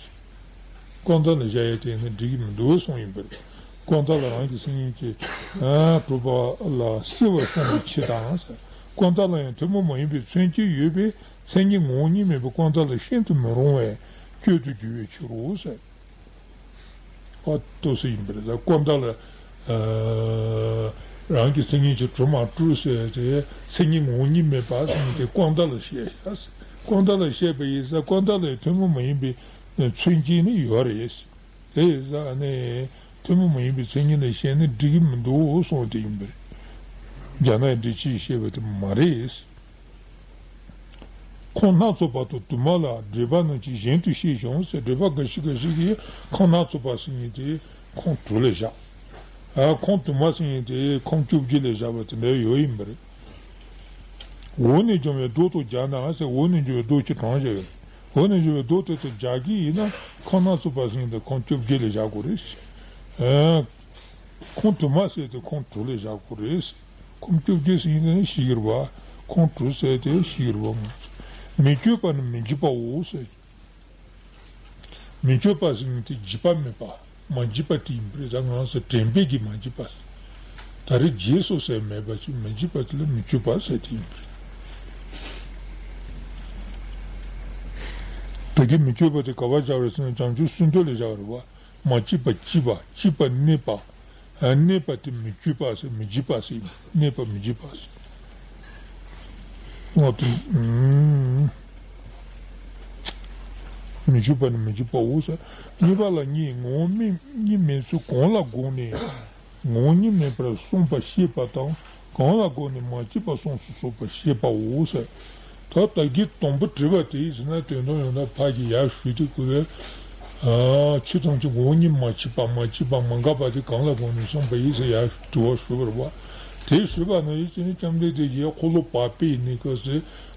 ཀ་ད་ལ་བཞག་ཡས་དེ་ནི་འགྲིག་གི་མི་འདུག་གསུངས་ཡིན་པ་རེད། ཀ་ད་ལ་རང་གི་མཚན་ཉིད་ཀྱིས་གྲུབ་པ་ལ་བསྲེ་བར་གསུངས་པའི་ཕྱིར་དང་ཟེར། ཀ་ད་ལ་ཡང་ཐུན་མོང་མ་ཡིན་པའི་མཚོན་བྱེད་ཡོད་པས་མཚན་ཉིད་ངོ་བོ་ཉིད་མེད་པའི་ཀ་ད་ལ་ཤིན་ཏུ་མི་རུང་བས་གཅོད་དུ་འགྱུར་བའི་ཕྱིར་རོ་ཟེར། པ་ཏོ་སེ་ཡིན་པ་རེད། ད་ཀོ་ཏ་ལ་ཨ་རང་གི་མཚན་ཉིད་ཀྱིས་གྲུབ་མ་གྲུབ་ཟེར་ཏེ་མཚན་ཉིད་ངོ་བོ་ཉིད་མེད་པ་ཟེར་ནས་དེ་ཀོ་ཏ་ལ་བཤད་བཞག་ཟེར། ཀོ་ཏ་ལ་བཤད་པ་ཡིན་ཙང་ཀོ་ཏ་ལའི་ཐུན་མོང་མ་ཡིན་པའི་མཚོན་བྱེད་ནི་ཡོད་རེད་ཟེར། དེ་ཡིན་ཙང་ཨ་ནི་ཐུན་མོང་མ་ཡིན་པའི་མཚན་ཉིད་ལ་བཤད་ན་འགྲིག་གི་མི་འདུག་གསུངས་དེ་ཡིན་པ་རེད། རྒྱ་ནག་འགྲེལ་བྱེད་བཤད་པ་དེ་མ་རེད། ཁོང་སྣ་ཚོགས་པ་དང་དུ་མ་ལ་འགྲེལ་པ་རྣམས་ཀྱིས་གཞན་དུ་བཤད་ཀྱང་ཟེར། འགྲེལ་པ་འགའ་ཞིག་འགའ་ཞིག་གིས་ཁོང་སྣ་ཚོགས་པ་ཟེར་མཁན་དེ་ཁོང་དྲུག་ལ་བཞག་ཨ་ཁོང་དུ་མ་ཟེར་མཁན་དེ་ཁོང་བཅོ་བརྒྱད་ལ་བཞག་པ་དེ་འདྲ་ཡོད་ཡིན་པ་རེད། འོག་ནས་འབྱུང་བའི་མདོ་དང་སྦྱར་ན་ཟེར། འོག་ནས་འབྱུང་བའི་མདོ་ཅིག་དྲངས་བཞག་ཡོད། འོག་ནས་འབྱུང་བའི་མདོ་དེ་དང་སྦྱར་གྱི་ཡིན་ན་ཁོང་སྣ་ཚོགས་པ་ཟེར་མཁན་དེ་ཁོང་བཅོ་བརྒྱད་ལ་བཞག་དགོས་རེད། ཨ་ཁོང་དུ་མ་ཟེར་དེ་ཁོང་དྲུག་ལ་བཞག་དགོས་རེད། ཁོང་བཅོ་བརྒྱད་ཟེར་ཡིན་ན་ཤི་གི་རེད་པ། ཁོང་དྲུག་ཟེར་དེ་ཤི་གི་རེད་པ། མི་བསྐྱོད་པ་ནི་མི་འཇིག་པའོ་ཟེར། མི་བསྐྱོད་པ་ཟེར་ཡིན་དེ་འཇིག་པ་མེད་པ། མ་འཇིག་པ་དེ་ཡིན་པ་རེད། ད་ང་ཚོ་དྲན་པས་ཀྱིས་མ་འཇིག་པ། ད་རེས་རྗེས་སུ་ཟེར་མེད་པ་ཅིག་མ་འཇིག་པ་དེ་ལ་མི་བསྐྱོད་པ་ཟེར་དེ་ཡིན་པ་རེད། ད་གིན་མི་བསྐྱོད་པ་དེ་ག་པར་བཞག་རེད་ཟེར་ན་བྱང་ཆུབ་སེམས་མདོ་ལ་བཞག་རེད་པ། མ་སྐྱེས་པ་སྐྱེས་པ། སྐྱེས་པ་གནས་པ། ཨ་གནས་པ་དེ་མི་བསྐྱོད་པ་ཟེར། མི་འཇིག་པ་ཟེར། གནས་པ་མི་འཇིག་པ་ཟེར། འོ་དེ་ཨུམ། མི་འཇིག་པ་ནི་མི་འཇིག་པའོ་ཟེར། གཉིས་པ་ལ་གཉིས། ངོ་བོ་ཉིད་མེད་ཚུལ་གང་ལ་དགོངས་ནས་ངོ་བོ་ཉིད་མེད་པར་གསུངས་པ་བཤད་པ་དང་། གང་ལ་དགོངས་ནས་མ་སྐྱེས་པ་གསུངས་སོ་སོ་པ་བཤད་པའོ་ཟེར། ད་ད་གིན་དང་པོ་དྲིས་པ་དེ་ཡིན་ཟེར་ན་དོན་དམ་ཡང་དག་ཕར་གྱི་ཡར་ཞུས་ཏེ་ཁོ་བས་ཨ་ཆོས་ཐམས་ཅད་ངོ་བོ་ཉིད་མ་སྐྱེས་པ། མ་སྐྱེས་པ་མ་འགགས་པ་དེ་གང་ལ་དགོངས་ནས་གསུངས་པ་ཡིན་ཟེར་ཡར་དྲི་བ་ཞུས་པ་རེད་པ། དེ་ཞུས་པ་ན་ཡིན་ཟེར་ན་བཅོམ་ལྡན་འདས་ཀྱིས་འཁོར་ལོ་བར་པའི་གནས་སྐབས་སུ་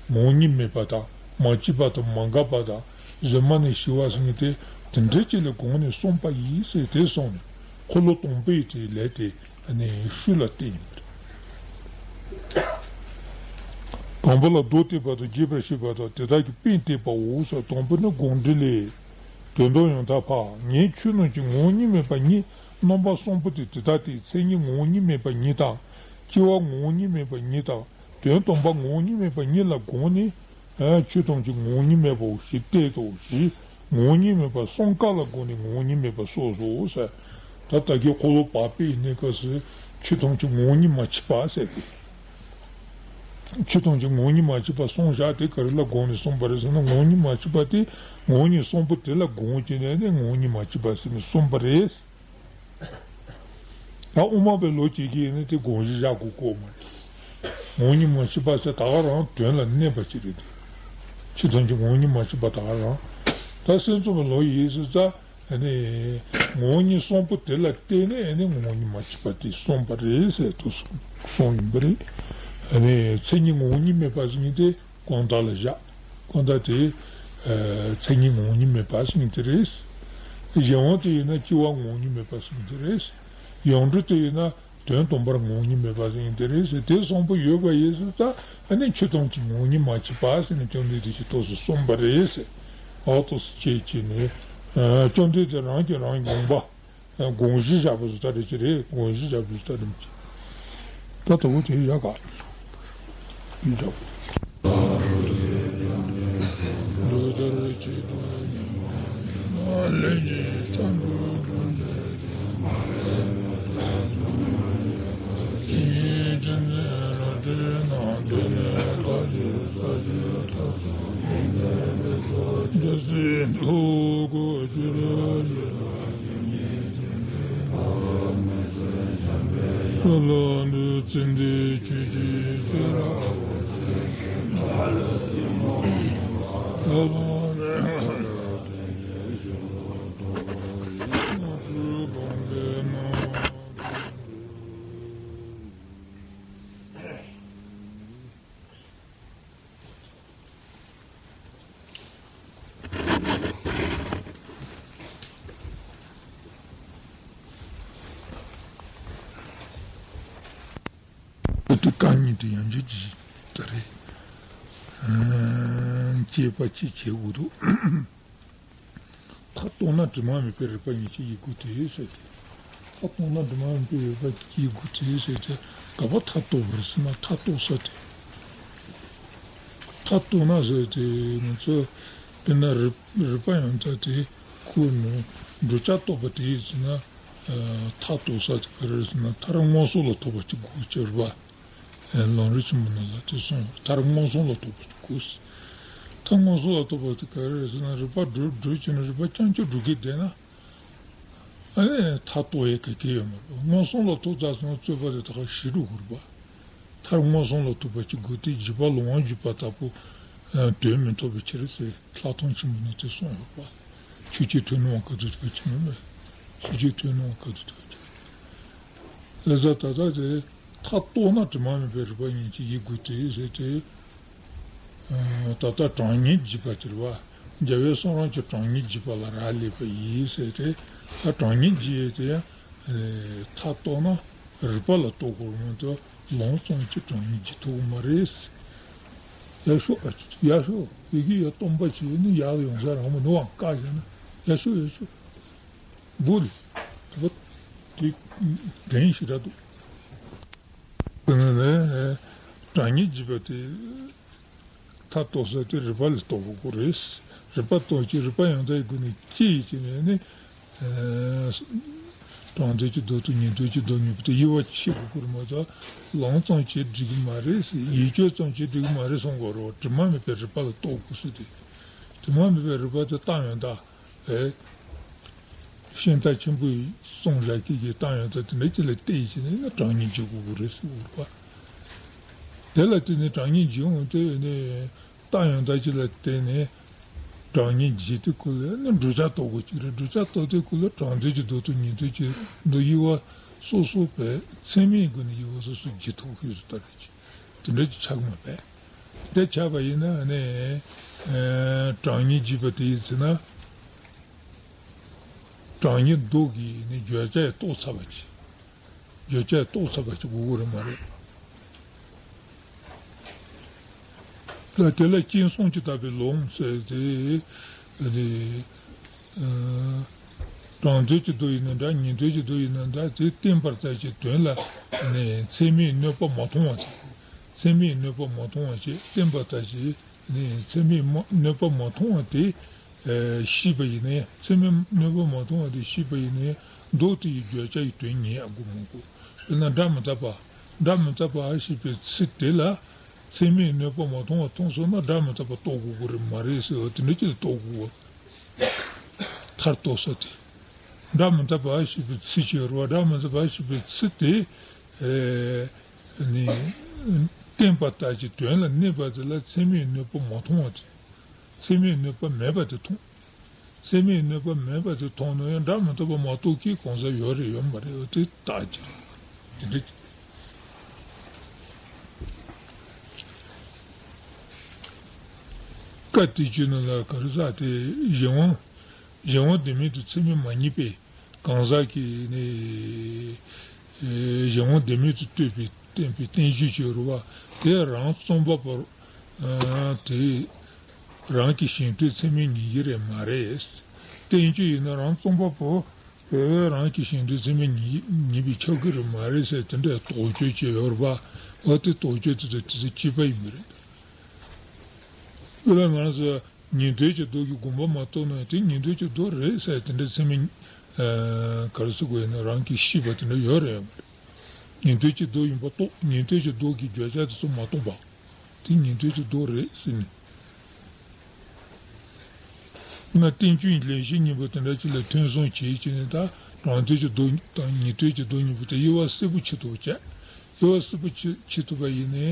ངོ་བོ་ཉིད་མེད་པ་དང་མ་སྐྱེས་པ་དང་མ་འགགས་པ་དང་གཞན་མ་ནས་ཞི་བ་ཟེར་མཁན་དེ་དེ་འདྲ་ཅིག་ལ་དགོངས་ནས་གསུངས་པ་ཡིན་ཟེར་དེ་གསུངས་ནས་འཁོར་ལོ་དང་པོའི་དེའི་ལས་དེ། ཨ་ནི་ཤུགས་ལ་བརྟེན་ཡིན་པ་རེད། དང་པོ་ལ་མདོ་སྟོན་པ་དང་རྒྱས་པར་བཤད་པ་དང་དེ་དག་གི་དཔེ་བསྟན་པའོ་ཟེར། དང་པོ་ནི་དགོངས་འགྲེལ་ལས། དོན་དམ་ཡང་དག་ཕར་ངས་ཆོས་རྣམས་ཀྱི་ངོ་བོ་ཉིད་མེད་པ་ཉིད་རྣམ་པ་གསུམ་པོ་དེ་དེ་ལྟ་སྟེ། མཚན་ཉིད་ངོ་བོ་ཉིད་མེད་པ་ཉིད་དང་། སྐྱེ་བ་ངོ་བོ་ཉིད་མེད་པ་ཉིད་དང་དོན་དམ་པ་ངོ་བོ་ཉིད་མེད་པ་ཉིད་ལ་དགོངས་ནས། ཨ་ཆོས་ཐམས་ཅད་ངོ་བོ་ཉིད་མེད་པའོ་ཞེས་བསྟན་ཏོ། ཞེས་ངོ་བོ་ཉིད་མེད་པ་གསུམ་ཀ་ལ་དགོངས་ནས་ངོ་བོ་ཉིད་མེད་པ་གསུངས་སོ་ཟེར། ད་ལྟ་གི་འཁོར་ལོ་བར་པའི་གནས་སྐབས་སུ་ཆོས་ཐམས་ཅད་ངོ་བོ་ཉིད་མ་མཆིས་པ་ཟེར་ཏེ། ཆོས་ཐམས་ཅད་ངོ་བོ་ཉིད་མ་མཆིས་པ་གསུངས་བཞག་དེ་ག་རེ་ལ་དགོངས་ནས་གསུངས་པ་རེད་ཟེར་ན། ངོ་བོ་ཉིད་མ་མཆིས་པ་དེ་ངོ་བོ་ཉིད་གསུམ་པོ་དེ་ལ་དགོངས་བྱས་ནས་ནི་ངོ་བོ་ཉིད་མ་མཆིས་པ་ཟེར་ནས་གསུངས་པ་རེད། ད་དབུ་མ་པའི་ལུགས་བྱེད་ཀྱི་ཡིན་ན་དེ་དགོངས་གཞི་བཞག་དགོས་ཀྱི་མ་རེད། ངོ་བོ་ཉིད་མ་མཆིས་པ་ཟེར་ད་ག་རང་དོན་ལ་གནས་པ་ཅིག་རེད་དེ། ཆོས་ཐམས་ཅད་ངོ་བོ་ཉིད་མ་མཆིས་པ་ད་ག་རང་། ད་སེམས་ཙམ་པའི་ལུགས་ཡིན་ཟེར་ཙང་ཨ་ནི་ངོ་བོ་ཉིད་གསུམ་པོ་དེ་ལ་བརྟེན་ནས་ཨ་ནི་ངོ་བོ་ཉིད་མ་མཆིས་པ་དེ་གསུངས་པ་རེད་ཟེར་དུ་གསུངས་ཡིན་པ་རེད། ཨ་ནི་མཚན་ཉིད་ངོ་བོ་ཉིད་མེད་པ་ཟེར་མཁན་དེ། ཀུན་བཏགས་ལ་བཞག་ཀུན་བཏགས་དེ། ཨ་མཚན་ཉིད་ངོ་བོ་ཉིད་མེད་པ་ཟེར་མཁན་དེ་རེད། གཞན་དབང་དུ་ཡིན་ན་སྐྱེ་བ་ངོ་བོ་ཉིད་མེད་པ་ཟེར་མཁན་དེ་རེད། ཡོངས་གྲུབ་དུ་ཡིན་ན་དོན་དམ་པར་ངོ་བོ་ཉིད་མེད་པ་ཟེར་མཁན་དེ་རེད་ཟེར། དེ་གསུམ་པོ་ཡོད་པ་ཡིན་ཟེར་ཙང་ཨ་ནི་ཆོས་ཐམས་ཅད་ངོ་བོ་ཉིད་མ་མཆིས་པ་ཟེར་ནས་བཅོམ་ལྡན་འདས་ཀྱིས་ཏོག་ཙམ་གསུངས་པ་རེད་ཟེར། ཨ་ཏོག་ཙམ་བྱས་བྱས་ནས་ཨ་བཅོམ་ལྡན་འདས་རང་གིས་རང་དགོངས་པ། དགོངས་གཞི་བཞག་པ་སུ་ལྟ་རེད་ཅི་རེད། དགོངས་གཞི་བཞག་པ་སུ་ལྟ་རེད་ཅི། ད་དུ་དེ་བཞག་ག་བཞག་དེ་དུས་རྐང་གཉིས་དེ་ཡང་འཇུག་གི་ད་རེད། སྐྱེས་པ་གཅིག་བྱེད་དགོས་འདུག་མཐར་གཏུགས་ན་དྲི་མ་མེད་པའི་རིག་པ་ཉིད་ཀྱིས་ཡིད་སྒུག་སྟེ་ཟེར་ཏེ། མཐར་གཏུགས་ན་དྲི་མ་མེད་པའི་རིག་པ་ཉིད་ཀྱིས་ཡིད་སྒུག་སྟེ་ཟེར་ཏེ། ག་པར་མཐར་གཏུགས་པ་རེད་ཟེར་ན་མཐར་གཏུགས་ས་དེ། མཐར་གཏུགས་ན་ཟེར་ཏེ་ང་ཚོ་དཔེར་ན་རིག་རིག་པ་ཡང་དག་དེ་ཁོ་ནི་ བགྲོད་བྱ་རྟོགས་པ་དེ་ཡིན་ཟེར་ན། མཐར་རྟོགས་ས་དེ་ག་རེ་རེད་ཟེར་ན། མཐར་མངོན་སུམ་ལ་རྟོགས་པ་ཅིག་དགོས་ཀྱི་རེད་པ། ལམ་རིམ་ཆེན་མོ་ནང་ལ་དེ་གསུངས་ཡོད། མཐར་མངོན་སུམ་ལ་རྟོགས་པ་ཅིག་དགོས། མཐར་མངོན་སུམ་ལ་རྟོགས་པ་དེ་ག་རེ་རེད་ཟེར་ན། རིགས་པ་བགྲོད་བགྲོད་བྱས་ན་རིགས་པ་རྐྱང་རྐྱང་བགྲོད་ཀྱི་བསྡད་ན། ཨ་ནི་མཐར་རྟོགས་ཡས་ག་གེ་ཡོད་མ་རེད། མངོན་སུམ་ལ་རྟོགས་ཚར་སོང་ན་རྩོད་པ་དེ་ད་ག་ཞི་འགྲོ་གི་རེད་པ། མཐར་མངོན་སུམ་ལ་རྟོགས་པ་ཅིག་དགོས་ཏེ། བརྒྱུད་པ་ལམ་བརྒྱུད་པ་ལྟ་བུ་དོན་མི་ཐོབ་པའི་ཕྱིར་ཟེར། ལྷག་མཐོང་ཆེན་པོ་ནང་དེ་གསུངས་ཡོད་པ། ཆོས་ཀྱི་ཐོས་ནོ་ག་དུས་ཐོས་ཀྱི་མིན་པས། ཆོས་ཀྱི་ཐོས་ནོ་ག་དུས་ཐོས་ཀྱི། ལྷ་ས་ད་ལྟ་དེ་མཐར་རྟོགས་ན་དྲི་མ་མེད་པའི་རིགས་པ་ཉིད་ཀྱིས་ཡིད་དགུག་སྟེ་ཟེར་ཏེ། ད་ལྟ་གྲངས་སྙེད་འཇིག་པ་དེ་རེད་པ། རྒྱལ་བའི་གསུང་རབ་ཀྱི་གྲངས་སྙེད་འཇིག་པ་ལ་རག་ལས་པ་ཡིན་ཟེར་ཏེ། ད་གྲངས་སྙེད་འཇིག་ཡས་དེ་ཡང་མཐར་རྟོགས་ན་རིགས་པ་ལ་རྟོགས་དགོས་མ་གཏོགས། ལམ་ཙམ་གྱིས་གྲངས་སྙེད་འཇིག་ཐུབ་ཀྱི་མ་རེད། ཡར་ཤོག་ཡར་ཤོག་ཡི་གེ་ཡར་སྟོང་པ་བྱས་ནས་ཡར་ཡོང་ས་རང་མི་འདུག་ཨང་། བཀག་བཞག་ན། ཡར་ཤོག་ཡར་ཤོག་བུ་ལ་དེ་དེ་དྲན་ཞིག་ར་འདུག་དེ་ནས་ནས་གྲངས་སྙེད་འཇིག་པ་དེ་མཐར་རྟོགས་ས་དེ་རིགས་པ་ལ་རྟོགས་དགོས་རེད། རིགས་པ་རྟོགས་ཀྱི་རིགས་པ་ཡང་དག་གི་སྒོ་ནས་དཔྱད་བྱས་ནས་ནི། གྲངས་ཚད་ཀྱི་མདོ་དང་ཉིང་ཚད་ཀྱི་མདོ་གཉིས་པོ་དེ་དབྱེ་བ་ཕྱེ་དགོས་ཀྱི་རེད་མ་གཏོགས། ལམ་ཙམ་གྱིས་འགྲིག་གི་མ་རེད་ཟེར། ཡིད་དཔྱོད་ཙམ་གྱིས་འགྲིག་གི་མ་རེད་གསུང་དགོས་རེད། དྲི་མ་མེད་པའི་རིགས་པ་ལ་རྟོགས་དགོས་ཟེར་ཏེ། དྲི་མ་མེད་པའི་རིགས་པ་དེ་རྟགས་ཡང་དག་པས། ཤིང་རྟ་ཆེན་པོས་གསུངས་བཞག་མཁན་གྱི་རྟགས་ཡང་དག་དེ་འདྲ་ཅིག་ལ་བལྟས་བྱས་ནས་ན་གྲངས་སྙེད་འཇིག་དགོས་ཀྱི་རེད་ཟེར་དགོས་རེད་པ། དེ་ལ་བརྟེན་ནས་གྲངས་སྙེད་འཇིག་འོང་དུས་ནི། རྟགས་ཡང་དག་ཅིག་ལ་བརྟེན་ནས་གྲངས་སྙེད་འཇིག་དུས་སྐབས་ལ་ནི་བགྲོད་བྱ་རྟོགས་དགོས་ཀྱི་རེད། བགྲོད་བྱ་རྟོགས་དུས་སྐབས་ལ་གྲངས་ཚད་ཀྱི་མདོ་དང་ཉིང་ཚད་ཀྱི་མདོ་དབྱེ་བ་སོ་སོ་བས་ཚད་མའི་སྒོ་ནས་དབྱེ་བ་སོ་སོ་འབྱེད་ཐུབ་ཀྱི་ཡོད་ཟེར་ལྟ་རེད། དེ་འདྲ་ཅིག་ཆགས་མ་པས། དེ་ཆགས་པ་ཡིན་ན་ནི་གྲངས་སྙེད་འཇིག་པ་དེ་ཡིན་ཟེར་ན། གྲངས་སྙེད་མདོ་གི་ནི་བརྗོད་བྱ་ཡང་རྟོགས་ཚར་བ་ཅིག་བརྗོད་བྱ་རྟོགས་ཚར་བ་ཅིག་དགོས་ཀྱི་རེད་མ་རེད། ད་དེ་ལ་སྤྱན་ཟུང་གིས་བལྟས་པའི་ལམ་ཟེར་ཏེ། ཨ་ནི་ཨ་གྲངས་ཚད་ཀྱི་མདོ་ཡིན་ན་འདྲ། ཉིང་ཚད་ཀྱི་མདོ་ཡིན་ན་འདྲ། དེ་བརྟེན་པར་བྱ་བྱེད་དོན་ལ་ནི་ཚད་མས་གནོད་པ་མ་མཐོང་བ་བྱེད། ཚད་མས་གནོད་པ་མ་མཐོང་བ་བྱེད། བརྟེན་པར་བྱ་བྱེད་ནི་ཚད་མས་མ་གནོད་པ་མ་མཐོང་བ་དེ། ཨ་ཤེས་པ་ཡིན་ན་ཡང་། ཚད་མས་གནོད་པ་མ་མཐོང་བ་དེ་ཤེས་པ་ཡིན་ན་ཡང་། མདོ་དེ་ཡི་བརྗོད་བྱ་ཡི་དོན་ངེས་ཡག་པོ་མི་དགོས། དཔེར་ན་སྒྲ་མི་རྟག་པ། སྒྲ་མི་རྟག་པ་ཞེས་པའི་ཚིག་དེ་ལ་ཚད་མས་གནོད་པ་མ་མཐོང་བ་མཐོང་སོང་ན། སྒྲ་མི་རྟག་པ་རྟོགས་དགོས་ཀྱི་རེད་མ་རེད་ཟེར་བ་དེ་འདྲ་ཅིག་ལ་རྟོགས་དགོས་པ། མཐར་རྟོགས་ས་དེ། སྒྲ་མི་རྟག་པ་ཞེས་པའི་ཚིག་ཅིག་ཡོད་རེད་པ། སྒྲ་མི་རྟག་པ་ཞེས་པའི་ཚིག་དེ། ཨེ་ནི། བརྟེན་པར་བྱ་བྱེད་དོན་ལ་གནས་པ་དེ་ལ་ཚད་མས་གནོད་པ་མ་མཐོང་བ་དེ། ཚད་མས་གནོད་པ་མེད་པ་དེ་མཐོང་། ཚད་མས་གནོད་པ་མེད་པ་དེ་མཐོང་ན་ཡང་སྒྲ་མི་རྟག་པ་མ་རྟོགས་མཁན་གང་ཟག་ཡོད་རེད་ཡོད་མ་རེད། འོ་དེ་རྟགས་ཅིག་རེད། དེ་འདྲ་སྐབས་དེ་དུས་ན་ལ་ག་རེ་ཟེར་དེ། གཞན་དབང་གཞན་དབང་ལྡན་མིན་དུ་ཚད་མས་མ་ངེས་པའི་གང་ཟག་གིས་ནི། ཨེ་གཞན་དབང་ལྡན་མིན་དུ་ལྟོས་པའི་བསྟན་པའི་བསྟན་བཅོས་ཅིག་ཡོད་རེད་པ། དེ་རང་རྩོམ་པ་པོར། ཨ་དེ་རང་གི་བཞེད་དོན་ཚད་མས་ངེས་ཀྱི་རེད་མ་རེད། བསྟན་བཅོས་ཡིན་ན་རང་རྩོམ་པ་པོ་ཨེ་རང་གི་བཞེད་དོན་ཚད་མས་ངེས་ངེས་པས་ཁྱབ་ཀྱི་རེད་མ་རེད་ཟེར། དེ་འདྲའི་དོགས་གཅོད་ཅིག་ཡོད་རེད་པ། འོ་དེ་དོགས་གཅོད་དེ་ཚོ་དེ་ཚོ་གཅིག་པ་ཡིན་པ་རེད། དཔེར་ན་ང་རང་ཚོ་ཉན་ཐོས་ཀྱི་མདོ་གི་དགོངས་པ་མ་རྟོགས་ན་དེ་ཉན་ཐོས་ཀྱི་མདོ་རེད་ཟེར་དེ་འདྲ་ཚད་མས། ཨ་ག་རེ་ཟེར་དགོས་ཡིན་ན་རང་གིས་ཤེས་པ་དེ་འདྲ་ཡོད་རེད་ཡོད་མ་རེད། ཉན་ཐོས་ཀྱི་མདོ་ཡིན་པ་རྟོགས། ཉན་ཐོས་ཀྱི་མདོ་གི་བརྗོད་བྱ་དེ་ཚོ་མ་རྟོགས་པ། དེ་ཉན་ཐོས་ཀྱི་མདོ་རེད་ཟེར་ནས། ང་བསྟན་བཅོས་ལེགས་བཤད་སྙིང་པོ་དེ་འདྲ་ཅིག་ལ་ཐོས་བསམ་བྱེད་བྱས་ནས། ད་རང་ཐོས་ཀྱི་མདོ་དང་ཉན་ཐོས་ཀྱི་མདོ་གཉིས་པོ་དེ་དབྱེ་བ་གསལ་པོ་ཕྱེ་ཐུབ་ཅག་དབྱེ་བ་གསལ་པོ་ཕྱེ་ཕྱེ་ཐུབ་པ་ཡིན་ནའི།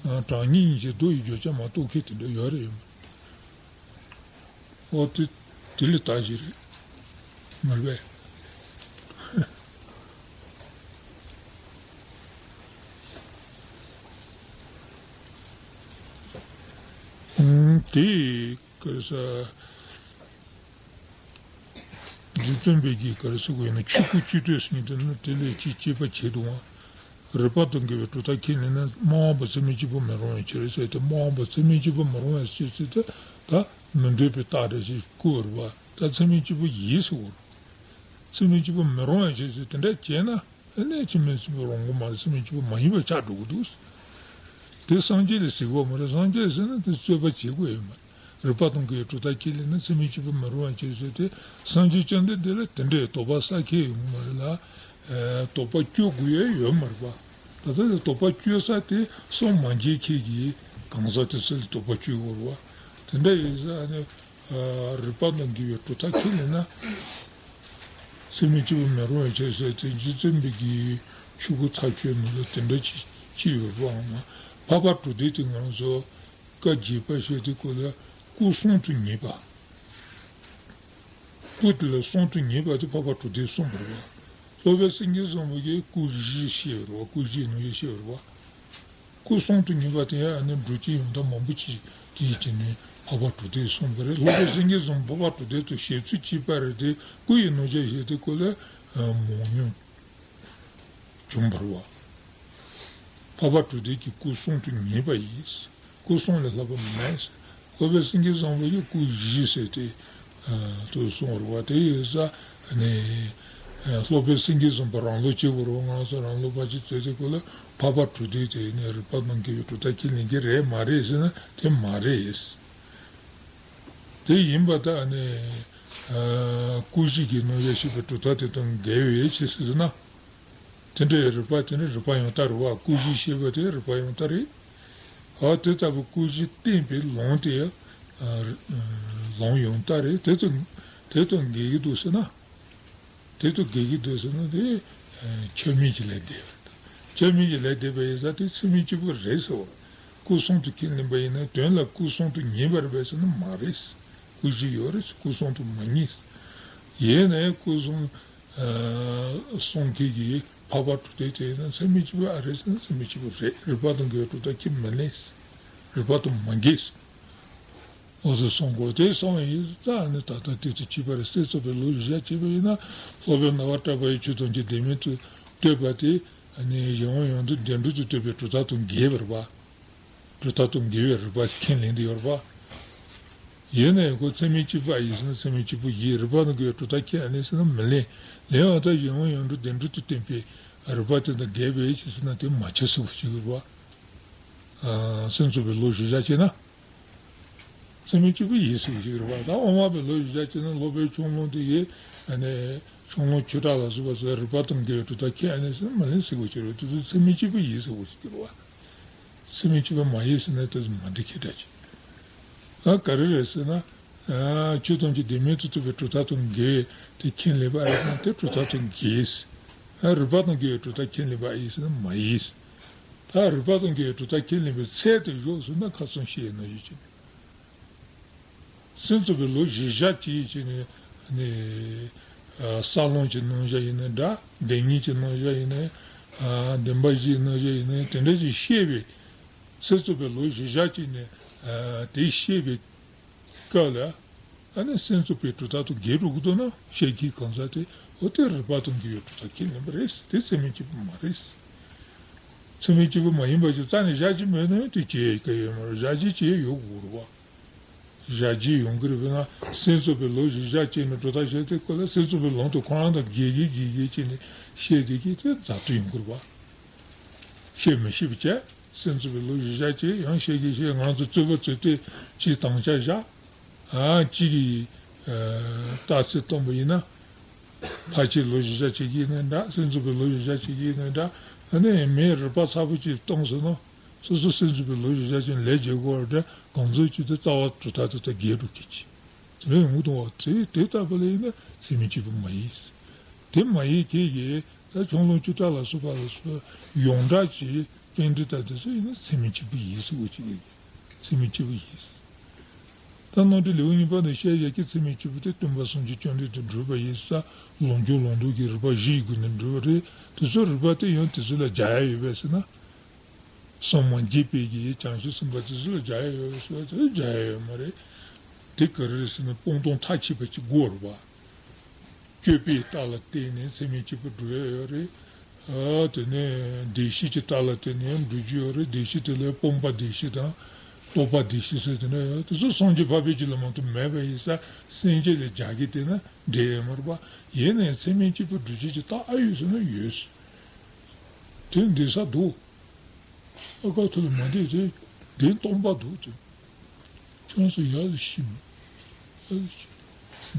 གྲངས་སྙེད་གཉིས་ཀྱི་མདོ་ཡི་བརྗོད་བྱ་མ་རྟོགས་མཁན་དེ་འདྲ་ཡོད་རེད་ཡོད་མ་རེད། འོ་དེ་དེ་ལས་ལྟ་གཞི་རེད། མ་རེད་པས། ཨུམ་དེ་ག་རེ་ཟེར། རྗེ་བཙུན་པས་ཀྱིས་ག་རེ་ཟེར་དགོས་ཡིན་ན། ཆོས་སྐུ་གཅིག་སྟོང་ཟེར་མཁན་དེ་ནི་དེ་ལས་ཅིག་གཅེས་པ་བྱེད་དུ་འོང་། རིགས་པ་དང་འགལ་བའི་གྲུབ་མཐའ་ཁས་ལེན་ན་སྨྲ་བ་པོ་ཚད་མས་གཅིག་པ་མི་རུང་བའི་ཕྱིར་ཟེར་ཏེ། སྨྲ་བ་པོ་ཚད་མས་གཅིག་པ་མི་རུང་བའི་ཕྱིར་ཟེར་ཏེ། ད་མི་འདོད་པའི་རྟགས་འདྲ་ཞིག་བཀོད་པ་རེད་པ། ད་ཚད་མས་གཅིག་པ་ཡིན་ཟེར་བ་རེད། ཚད་མས་གཅིག་པ་མི་རུང་བའི་ཕྱིར་ཟེར་དེ་འདྲ་བྱས་ན། ཨ་ནི་ཚད་མས་གཅིག་པ་རུང་གི་མ་རེད། ཚད་མས་གཅིག་པ་མ་ཡིན་པ་ཆགས་འགྲོ་གི་འདུག་དེ་སངས་རྒྱས་ལ་གཟིགས་པ་མ་རེད། སངས་རྒྱས་ཟེར་ན་དེ་རྩོད་པ་བྱེད་དགོས་ཡོད་མ་རེད། རིག་པ་དང་འགལ་བའི་གྲུབ་མཐའ་ཁས་ལེན་ན་ཚད་མས་སྐྱེས་བུ་མི་རུང་བར་འགྱུར་ཟེར་ཏེ། སངས་རྒྱས་བཅོམ་ལྡན་འདས་ལ་དེ་འདྲའི་དོགས་པ་བསགས་མཁན་ཡོད་མ་རེད་ལ། ཨེ། དོགས་པ་གཅོད་དགོས་ཡ་ཡོད་མ་རེད་པ། ད་ལྟ་ལ་དོགས་པ་གཅོད་ས་དེ་སངས་མ་རྒྱས་མཁན་གྱི་གང་ཟག་དེ་ཚོ་ལ་དོགས་པ་གཅོད་དགོས་རེད་པ། དེ་འདྲ་ཡིན་ཙང་ནི། ཨ། རིག་པ་དང་འགལ་བའི་གྲུབ་མཐའ་ཁས་ལེན་ན། ཚད་མས་སྐྱེས་བུ་མི་རུང་བར་འགྱུར་ཟེར་ཏེ། རྗེ་བཙུན་པའི་གི་ཆོས་སྐུ་ཚར་གཅོད་མི་ལ་དེ་འདྲ་ཅིག་ཅིག་ཡོད་པའང་མ། འཕགས་པ་གྲུབ་བདེ་དེ་ང་ཚོ་བཀའ་བརྒྱད་པ་བཤད་དུས་སྐབས་ལ་སྐུ་གསུང་དུ་ཉེ་བ། སྐུ་དེ་ལ་གསུང་དུ་ཉེ་བ་དེ་འཕགས་པ་གྲུབ་བདེས་གསུངས་པ་རེད་པ། སློབ་དཔོན་སེང་གེ་བཟང་པོ་གིས་སྐུ་བཞི་བཤད་པ་རེད་པ། སྐུ་བཞིའི་ནང་བཞིན་བཤད་པ་རེད་པ། སྐུ་གསུང་དུ་ཉེ་བ་དེ་ཡང་ཨ་ནི་འགྲོ་བྱེད་ཡང་དག་མང་པོ་ཅིག་དེའི་རྗེས་ནས་འཕགས་པ་གྲུབ་བདེས་གསུངས་པ་རེད། སློབ་དཔོན་སེང་གེ་བཟང་པོ་འཕགས་པ་གྲུབ་བདེ་དང་ཞལ་ཚུལ་གཅིག་པ་རེད་དེ། སྐུ་ཡི་རྣམ་གཞག་བཤད་དུས་སྐབས་ལ་མང་ཉུང་བྱུང་བ་རེད་པ། འཕགས་པ་གྲུབ་བདེ་གི་སྐུ་གསུང་དུ་ཉེ་བ་ཡིན། སྐུ་གསུང་ལས་ལྷག་པ་མེད། སློབ་དཔོན་སེང་གེ་བཟང་པོ་གིས་སྐུ་བཞི་ཟེར་ཏེ། ཨ། དུ་གསུངས་པ་རེད་པ། དེ་ཡིན་ཙང་ནི། ཨ། སློབ་དཔོན་སེང་གེ་བཟང་པོ་རང་ལུགས་གཅིག་པུ་རེད་པ། ང་ཚོ་རང་ལུགས་པ་ཅིག་བཙལ་དུས་སྐབས་ལ་འཕགས་པ་གྲུབ་བདེ་དེ་ནི་རིག་པ་དང་འགལ་བའི་གྲུབ་མཐའ་ཁས་ལེན་གྱི་རེད་མ་རེད་ཟེར་ན་དེ་མ་རེད། དེ་ཡིན་པ་ད་ནི། ཨ། སྐུ་བཞི་གི་རྣམ་གཞག་བཤད་པའི་གྲུབ་མཐའ་དེ་དང་འགལ་བའི་ཕྱིར་ཟེར་ན། དེ་འདྲའི་རིགས་པ་དེ་ནི་རིགས་པ་ཡང་དག་རེད་པ། སྐུ་བཞི་བཤད་པ་དེ་རིགས་པ་ཡང་དག་རེད། འོ་དེ་ལྟ་བུ་སྐུ་བཞི་བསྟན་པའི་ལུང་དེ་ཡང་ལུང་ཡང་དག་རེད། དེ་དང་དེ་དང་འགལ་གྱི་འདུག་ཟེར་ན། དེ་དང་འགལ་གྱི་འདུག་ཟེར་ན་དེ་ཆགས་མིན་གྱི་ལས་འདས་པ་རེད། ཆགས་མིན་གྱི་ལས་འདས་པ་ཡིན་ཙང་དེ་ཚད་མས་སྐྱེས་བུ་རེད་ཟེར་བ། སྐུ་གསུང་དུ་ཁས་ལེན་པ་ཡིན་ན་དོན་ལ་སྐུ་གསུང་དུ་ཉེ་བ་རེད་པས་ཟེར་ན་མ་རེད། སྐུ་བཞི་ཡོད་རེད། སྐུ་གསུང་དུ་མ་ཉེ། ཡིན་ནའི་སྐུ་གསུང་། ཨ། གསུང་མཁན་གྱི་འཕགས་པ་གྲུབ་བདེ་དེ་ཡིན་ན་ཚད་མས་སྐྱེས་བུ་ཨ་རེད་ཟེར་ན་ཚད་མས་སྐྱེས་བུ་རེད། རིགས་པ་དང་འགལ་བའི་གྲུབ་མཐའ་ཁས་མི་ལེན། རིགས་པ་དང་མ་འགལ། འོ་ཟེར་གསུང་གོ། དེ་གསུངས་ཡིན་ཙང་ནི་ད་ལྟ་དེ་དང་གཅིག་པ་རེད། སེམས་ཙམ་པའི་ལུགས་གཞི་བཞག་བྱས་པ་ཡིན་ན། སློབ་དཔོན་རྣ་བ་བཀྲ་བྷེ་ཡིས་ཆོས་ཐམས་ཅད་བདེན་མེད་དུ་བསྟོད་པ་དེ་ནི་གཞན་དབང་ཡོངས་རྫོགས་བདེན་གྲུབ་ཏུ་བསྟོད་པའི་གྲུབ་མཐའ་དང་འགལ་བ་རེད་པ། གྲུབ་མཐའ་དང་འགལ་བའི་རིགས་པ་ཁས་ལེན་དུ་ཡོད་རེད་པ། ཡིན་ན་ཡང་ཁོ་ཚད་མས་སྐྱེས་བུ་ཨ་ཡིན་ཟེར་ན་ཚད་མས་སྐྱེས་བུ་ཡིན། རིགས་པ་དང་འགལ་བའི་གྲུབ་མཐའ་ཁས་ཨ་ལེན་ཟེར་ན་མི་ལེན། ལེན་པ་དང་གཞན་དབང་ཡོངས་རྫོགས་བདེན་གྲུབ་ཏུ་བསྟན་པའི་རིགས་པ་དེ་དང་འགལ་བའི་ཕྱིར་ཟེར་ན་དེ་མ་ཁྱབ་ཟེར་བ་ཞིག་ཡོད་རེད་པ། ཨ། སེམས་ཙམ་པའི་ལུགས་གཞི་བཞག་བྱས་ན། ཚད་མས་སྐྱེས་བུ་ཡིན་ཟེར་བ་ཞིག་རེད་པ། ད་དབུ་མ་པའི་ལུགས་གཞི་བཞག་བྱས་ན་སློབ་དཔོན་ཆུང་ལུང་དེ་ཡིས་ཨ་ནི་ཆུང་ལུང་ཆོས་གྲགས་ལ་སོགས་པ་ཚོས་རིགས་པ་དང་འགལ་བའི་གྲུབ་མཐའ་ཁས་ཨ་ལེན་ཟེར་ན་མི་ལེན་ཟེར་བ་ཞིག་རེད། དེ་ཚོ་ཚད་མས་སྐྱེས་བུ་ཡིན་ཟེར་བ་ཞིག་རེད་པ། ཚད་མས་སྐྱེས་བུ་མ་ཡིན་ཟེར་ན་དེ་ཚོ་མ་འགྲིག་ཁྱད་འདྲ་ཅིག་ཨ། ག་རེ་རེད་ཟེར་ན། ཨ། ཆོས་ཐམས་ཅད་བདེན་མེད་དུ་རྟོགས་པའི་གྲུབ་མཐའ་དང་འགལ་དེ་ཁས་ལེན་པ་རེད་ན་དེ་གྲུབ་མཐའ་དང་འགལ། ཨ། རིགས་པ་དང་འགལ་བའི་གྲུབ་མཐའ་ཁས་ལེན་པ་ཡིན་ཟེར་ན་མ་ཡིན། ད་རིགས་པ་དང་འགལ་བའི་གྲུབ་མཐའ་ཁས་ལེན་པའི་ཚད་དེ་བཞག་ཟེར་ན་ཁ་སང་བཤད་ཡོད་ནོ་ཡོད་ཀྱི། སེམས་ཙམ་པའི་ལུགས་གཞི་བཞག་བྱས་བྱས་ནས་ནི། ཨ། ས་ལོང་གི་རྣམ་གཞག་ཡིན་ནའི་འདྲ། བདེན་གཉིས་ཀྱི་རྣམ་གཞག་ཡིན་ནའི། ཨ། བདེན་པ་བཞིའི་རྣམ་གཞག་ཡིན་ནའི་དེ་འདྲ་ཞིག་བཤད་པའི། སེམས་ཙམ་པའི་ལུགས་གཞི་བཞག་བྱས་ནས། ཨ། དེ་བཤད་པའི་སྐབས་ལ། ཨ་ནི་སེམས་ཙམ་པའི་གྲུབ་མཐའ་དང་འགལ་འགྲོ་གི་འདུག་ན་བཤད་མཁན་གང་ཟག་དེ་འོ་དེ་རིགས་པ་དང་འགལ་བའི་གྲུབ་མཐའ་ཁས་ལེན་པ་རེད། དེ་ཚད་མས་སྐྱེས་བུ་མ་རེད། ཚད་མས་སྐྱེས་བུ་མ་ཡིན་པ་ཞིག་རྩ་ནས་བཞག་གི་མེད་ན་དེ་བྱེད་ཡ་ཡོད་མ་རེད། བཞག་གི་བྱེད་ཡ་ཡོད་དགོས་རེད་པ། བཞག་གི་ཡོང་གི་རེད། དཔེར་ན་སེམས་ཙམ་པའི་ལུགས་གཞི་བཞག་བྱས་ནས་གྲུབ་མཐའ་བཤད་དུས་སྐབས་ལ་སེམས་ཙམ་པའི་ལུང་དང་ཁོ་རང་དང་འགལ་གི་འགལ་གི་བྱས་ནས་བཤད་བསྡད་ཀྱི་དེ་རྫབ་ཏུ་ཡོང་གི་རེད་པ། བཤད་མི་ཤེས་པ་བྱས། སེམས་ཙམ་པའི་ལུགས་གཞི་བཞག་བྱས་ཡང་བཤད་གི་བཤད། ང་ཚོ་རྩོད་པ་རྩོད་དུས་ཅིག་དམ་བཅའ་བཞག་ཨ། གཅིག་གིས། ཨ། རྟགས་གསལ་སྟོན་པ་ཡིན་ན། ཕལ་ཆེར་ལུགས་གཞི་བཞག་བྱེད་ཀྱི་ཡིན་ནའི་འདྲ། སེམས་ཙམ་པའི་ལུགས་གཞི་བཞག་བྱེད་ཀྱི་ཡིན་ནའི་འདྲ། ཨ་ནི་མིའི་རིགས་པ་ཚ་པོ་ཅིག་སྟོན་སོང་ན། སོ་སོ་སེམས་ཙམ་པའི་ལུགས་གཞི་བཞག་བྱས་ནས་ལས་བྱེད་དགོས་རེད། གང་ཚོད་ཅིག་དེ་རྩ་བ་གྲུབ་མཐའ་དེ་དང་འགལ་འགྲོ་གི་ཅིག་དེ་ལ་ཡོང་གི་འདུག་པ། དེ་དེ་ལྟ་བུ་ལ་ཡིན་ན་ཚད་མས་སྐྱེས་བུ་མ་ཡིན། དེ་མ་ཡིན་མཁན་གྱི་ད་ཆུང་ལུང་ཆོས་གྲགས་ལ་སོགས་པ་ལ་སོགས་ཡོངས་གྲགས་ཀྱི་པཎྜི་ཏ་དེ་ཚོ་ཡིན་ན་ཚད་མས་སྐྱེས་བུ་ཡིན་ཟེར་བ་ཅིག་ཡོད། ཚད་མས་སྐྱེས་བུ་ཡིན། ད་རྣམ་འགྲེལ་ལེའུ་གཉིས་པ་ནས་བཤད་ཡག་གི་ཚད་མས་སྐྱེས་བུ་དེ་སྟོན་པ་སངས་རྒྱས་བཅོམ་ལྡན་འདས་སྒྲུབ་པ་ཡིན་ས། ལུང་སྦྱོར་ལུང་རྟོགས་ཀྱི་རིགས་པ་བཞིའི་སྒོ་ནས་སྒྲུབ་པ་རེད། དེ་ཚོའི་རིགས་པ་དེ་ཡང་དེ་ཚོ་ལ་སྦྱར་ཡ་ཡོད་པས་ཟེར་ན། སངས་མ་རྒྱས་པའི་གི་བྱང་ཆུབ་སེམས་དཔའ་དེ་ཚོ་ལ་སྦྱར་ཡ་ཡོད་པས་ཟེར་བ་དེ་སྦྱར་ཡ་ཡོད་མ་རེད། དེ་ག་རེ་རེད་ཟེར་ན་སྤང་ལྟུང་མཐའ་ཕྱིན་པ་ཅིག་དགོས་རེད་པ། སྤྱོད་པའི་རྟགས་ལ་བརྟེན་ནས་ཚད་མས་སྐྱེས་བུ་སྒྲུབ་ཡ་ཡོད་རེད། ཨ། དེ་ནས་བདེ་གཤེགས་ཀྱི་རྟགས་ལ་བརྟེན་ནས་ཡང་སྒྲུབ་རྒྱུ་ཡོད་རེད། བདེ་གཤེགས་དེ་ལ་སྤངས་པ་བདེ་གཤེགས་དང་། རྟོགས་པ་བདེ་གཤེགས་ཟེར་དེ་འདྲ་ཡོད། དེ་ཚོ་སངས་རྒྱས་འཕགས་པའི་ཆོས་ལ་མ་གཏོགས་མེད་པ་ཡིན་ཙང་སེམས་བསྐྱེད་ལ་སྦྱར་གི་དེ་ན་འགྲིག་ཡོད་མ་རེད་པ། ཡིན་ན་ཡང་ཚད་མས་སྐྱེས་བུ་སྒྲུབ་བྱེད་ཀྱི་རྟགས་ཨ་ཡོད་ཟེར་ན་ཡོད། དེ་འགྲིག་ས་འདུག་ཨ། ཁ་ཐུག་ལ་མ་འགྲིག་དེ་བདེན་སྟོང་པ་འདུག་ཟེར། ཡོངས་སུ་ཡར་ལ་ཤི་མི། ཡར་ལ་ཤི།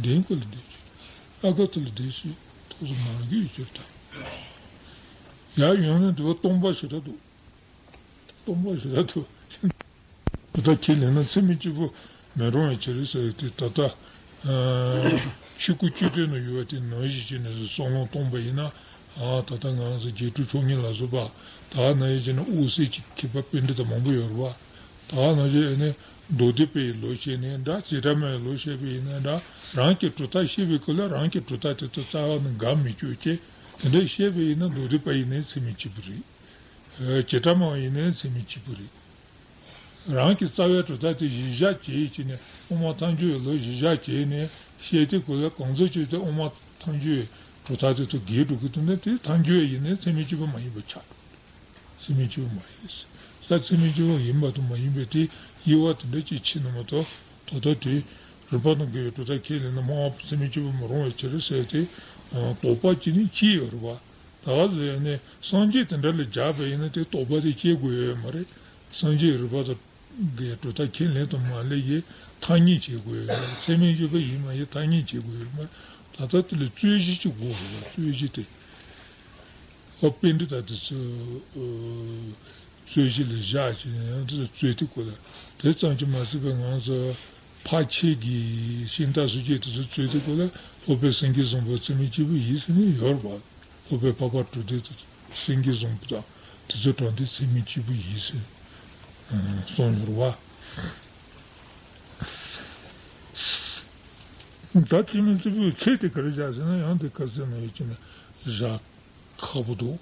གདན་ཁ་ལ་བསྡད་ཅིག་ཨ་ཁ་ཐུག་ལ་བསྡད་ཅིག་ཐོག་སུ་མ་གི་ཡོད་ཅིག་ད། ཡར་ཡོང་ནས་འདི་བ་སྟོང་པ་ཞེ་དྲག་འདུག་སྟོང་པ་ཞེ་དྲག་འདུག་གྲུབ་མཐའ་ཁས་ལེན་ན་ཚད་མེད་གཅིག་པུ་མི་རུང་བའི་ཕྱིར་ཟེར་ཏེ་ད་ལྟ། ཨ། ཆོས་སྐུ་བཅུ་དོན་ནང་ཡོད་པ་དེ་ནང་བཞིན་བྱས་ནས་བསམ་བློ་གཏོང་པ་ཡིན་ན། ཨ། ད་ལྟ་ང་ཚོ་རྗེ་དྲུང་མཆོག་གཉིས་ལ་སོགས་པ་ད་ནང་བཞིན་བྱས་ནས་དབུ་གསལ་གྱི་མཁས་པ་པཎྜི་ཏ་མང་པོ་ཡོད་རེད་པ། ད་ནང་བཞིན་ནས་མདོ་སྡེ་པའི་ལུགས་བཤད་ནའི་འདྲ། བྱེ་བྲག་སྨྲ་བའི་ལུགས་བཤད་པ་ཡིན་ནའི་འདྲ། རང་གི་གྲུབ་མཐའ་བཤད་པའི་སྐབས་ལ་རང་གི་གྲུབ་མཐའ་དེ་ཚོ་རྩ་བ་ནས་འགལ་མི་བཅུག་ཅེས་དེ་འདྲ་བཤད་པ་ཡིན་ན་མདོ་སྡེ་པ་ཡིན་ནའི་ཚད་མེད་གཅིག་པུ་རེད། བྱེ་བྲག་སྨྲ་བ་ཡིན་ནའི་ཚད་མེད་གཅིག་པུ་རེད། རང་གི་རྩ་བའི་གྲུབ་མཐའ་དེ་གཞིར་བཞག་བྱས་བྱས་ནས་དབུ་མ་ཐལ་འགྱུར་བའི་ལུགས་གཞིར་བཞག་བྱས་ནས་བཤད་དུས་སྐབས་ལ་གང་ཚོད་ཅིག་དེ་དབུ་མ་ཐལ་འགྱུར་བའི་གྲུབ་མཐའ་དེ་ཚོ་འགལ་འགྲོ་གི་འདུག་ན་དེ་ཐལ་འགྱུར་བ་ཡིན་ནའི་ཚད་མེད་གཅིག་པུ་མ་ཡིན་པ་ཆགས། ཚད་མེད་གཅིག་པུ་མ་ཡིན། ད་ཚད་མེད་གཅིག་པུ་ཡིན་པ་དང་མ་ཡིན་པའི་དེ་དབྱེ་བ་དེ་འདྲ་ཅིག་ཕྱེ་ན་མ་གཏོགས། ད་ལྟ་དེ་རིམ་པ་དང་འགལ་བའི་གྲུབ་མཐའ་ཁས་ལེན་ན་སྨྲ་བ་ཚད་མེད་གཅིག་པུ་མི་རུང་བའི་ཕྱིར་ཟེར་ཏེ། དོགས་པ་གཅིག་ནི་གཅིག་ཡོད་རེད་པ། ད་ག་ཟེར་ནས་སངས་རྒྱས་དེ་འདྲ་ལ་སྦྱར་བ་ཡིན་ན་དེ་དོགས་པ་དེ་སྐྱེ་དགོས་ཡོད་མ་རེད། སངས་རྒྱས་རིག་པ་དང་གི་གྲུབ་མཐའ་ཁས་ལེན་དང་མ་ལེན་གྱི་ཐ་སྙད་བྱེད་དགོས་ཡོད་མ་རེད། ཚད་མེད་གཅིག་པུ་ཡིན་མ་ཡིན་ཐ་སྙད་བྱེད་དགོས་ཡོད་མ་རེད། ད་ལྟ་དེ་ལ་རྩོད་གཞི་གཅིག་དགོས་རེད་པ། རྩོད་གཞི་དེ། ཨོ་པཎྜི་ཏ་དེ་ཚོས་རྩོད་གཞི་ལ་བཞག་བྱས་ནས་ཡང་དེ་ལ་རྩོད་དེ་དགོས་ལ། དེ་ཙམ་གྱིས་མ་ཟད་པའི་ང་ཚོ་འཕགས་ཆོས་ཀྱི་ཤིང་རྟ་སོགས་ཀྱི་དེ་ཚོ་རྩོད་དེ་དགོས་ལ། སློབ་དཔོན་སེང་གེ་བཟང་པོ་ཚད་མེད་གཅིག་པུ་ཡིན་ཟེར་ནས་ཡོད་རེད་པ། སློབ་དཔོན་འཕགས་པ་གྲུབ་བརྟན་དང་སེང་གེ་བཟང་པོ་དང་དེ་ཚོ་དྲངས་ཏེ་ཚད་མེད་གཅིག་པུ་ཡིན་ཟེར་གསུངས་ཡོད་རེད་པ། ད་ཚད་མེད་གཅིག་པུའི་ཚད་དེ་ག་རེ་བཞག་ཟེར་ན་ཡང་དེ་ག་ཟེར་ན་ཡོད་ཀྱི་ན་བཞག་ཁག་པོ་འདུག་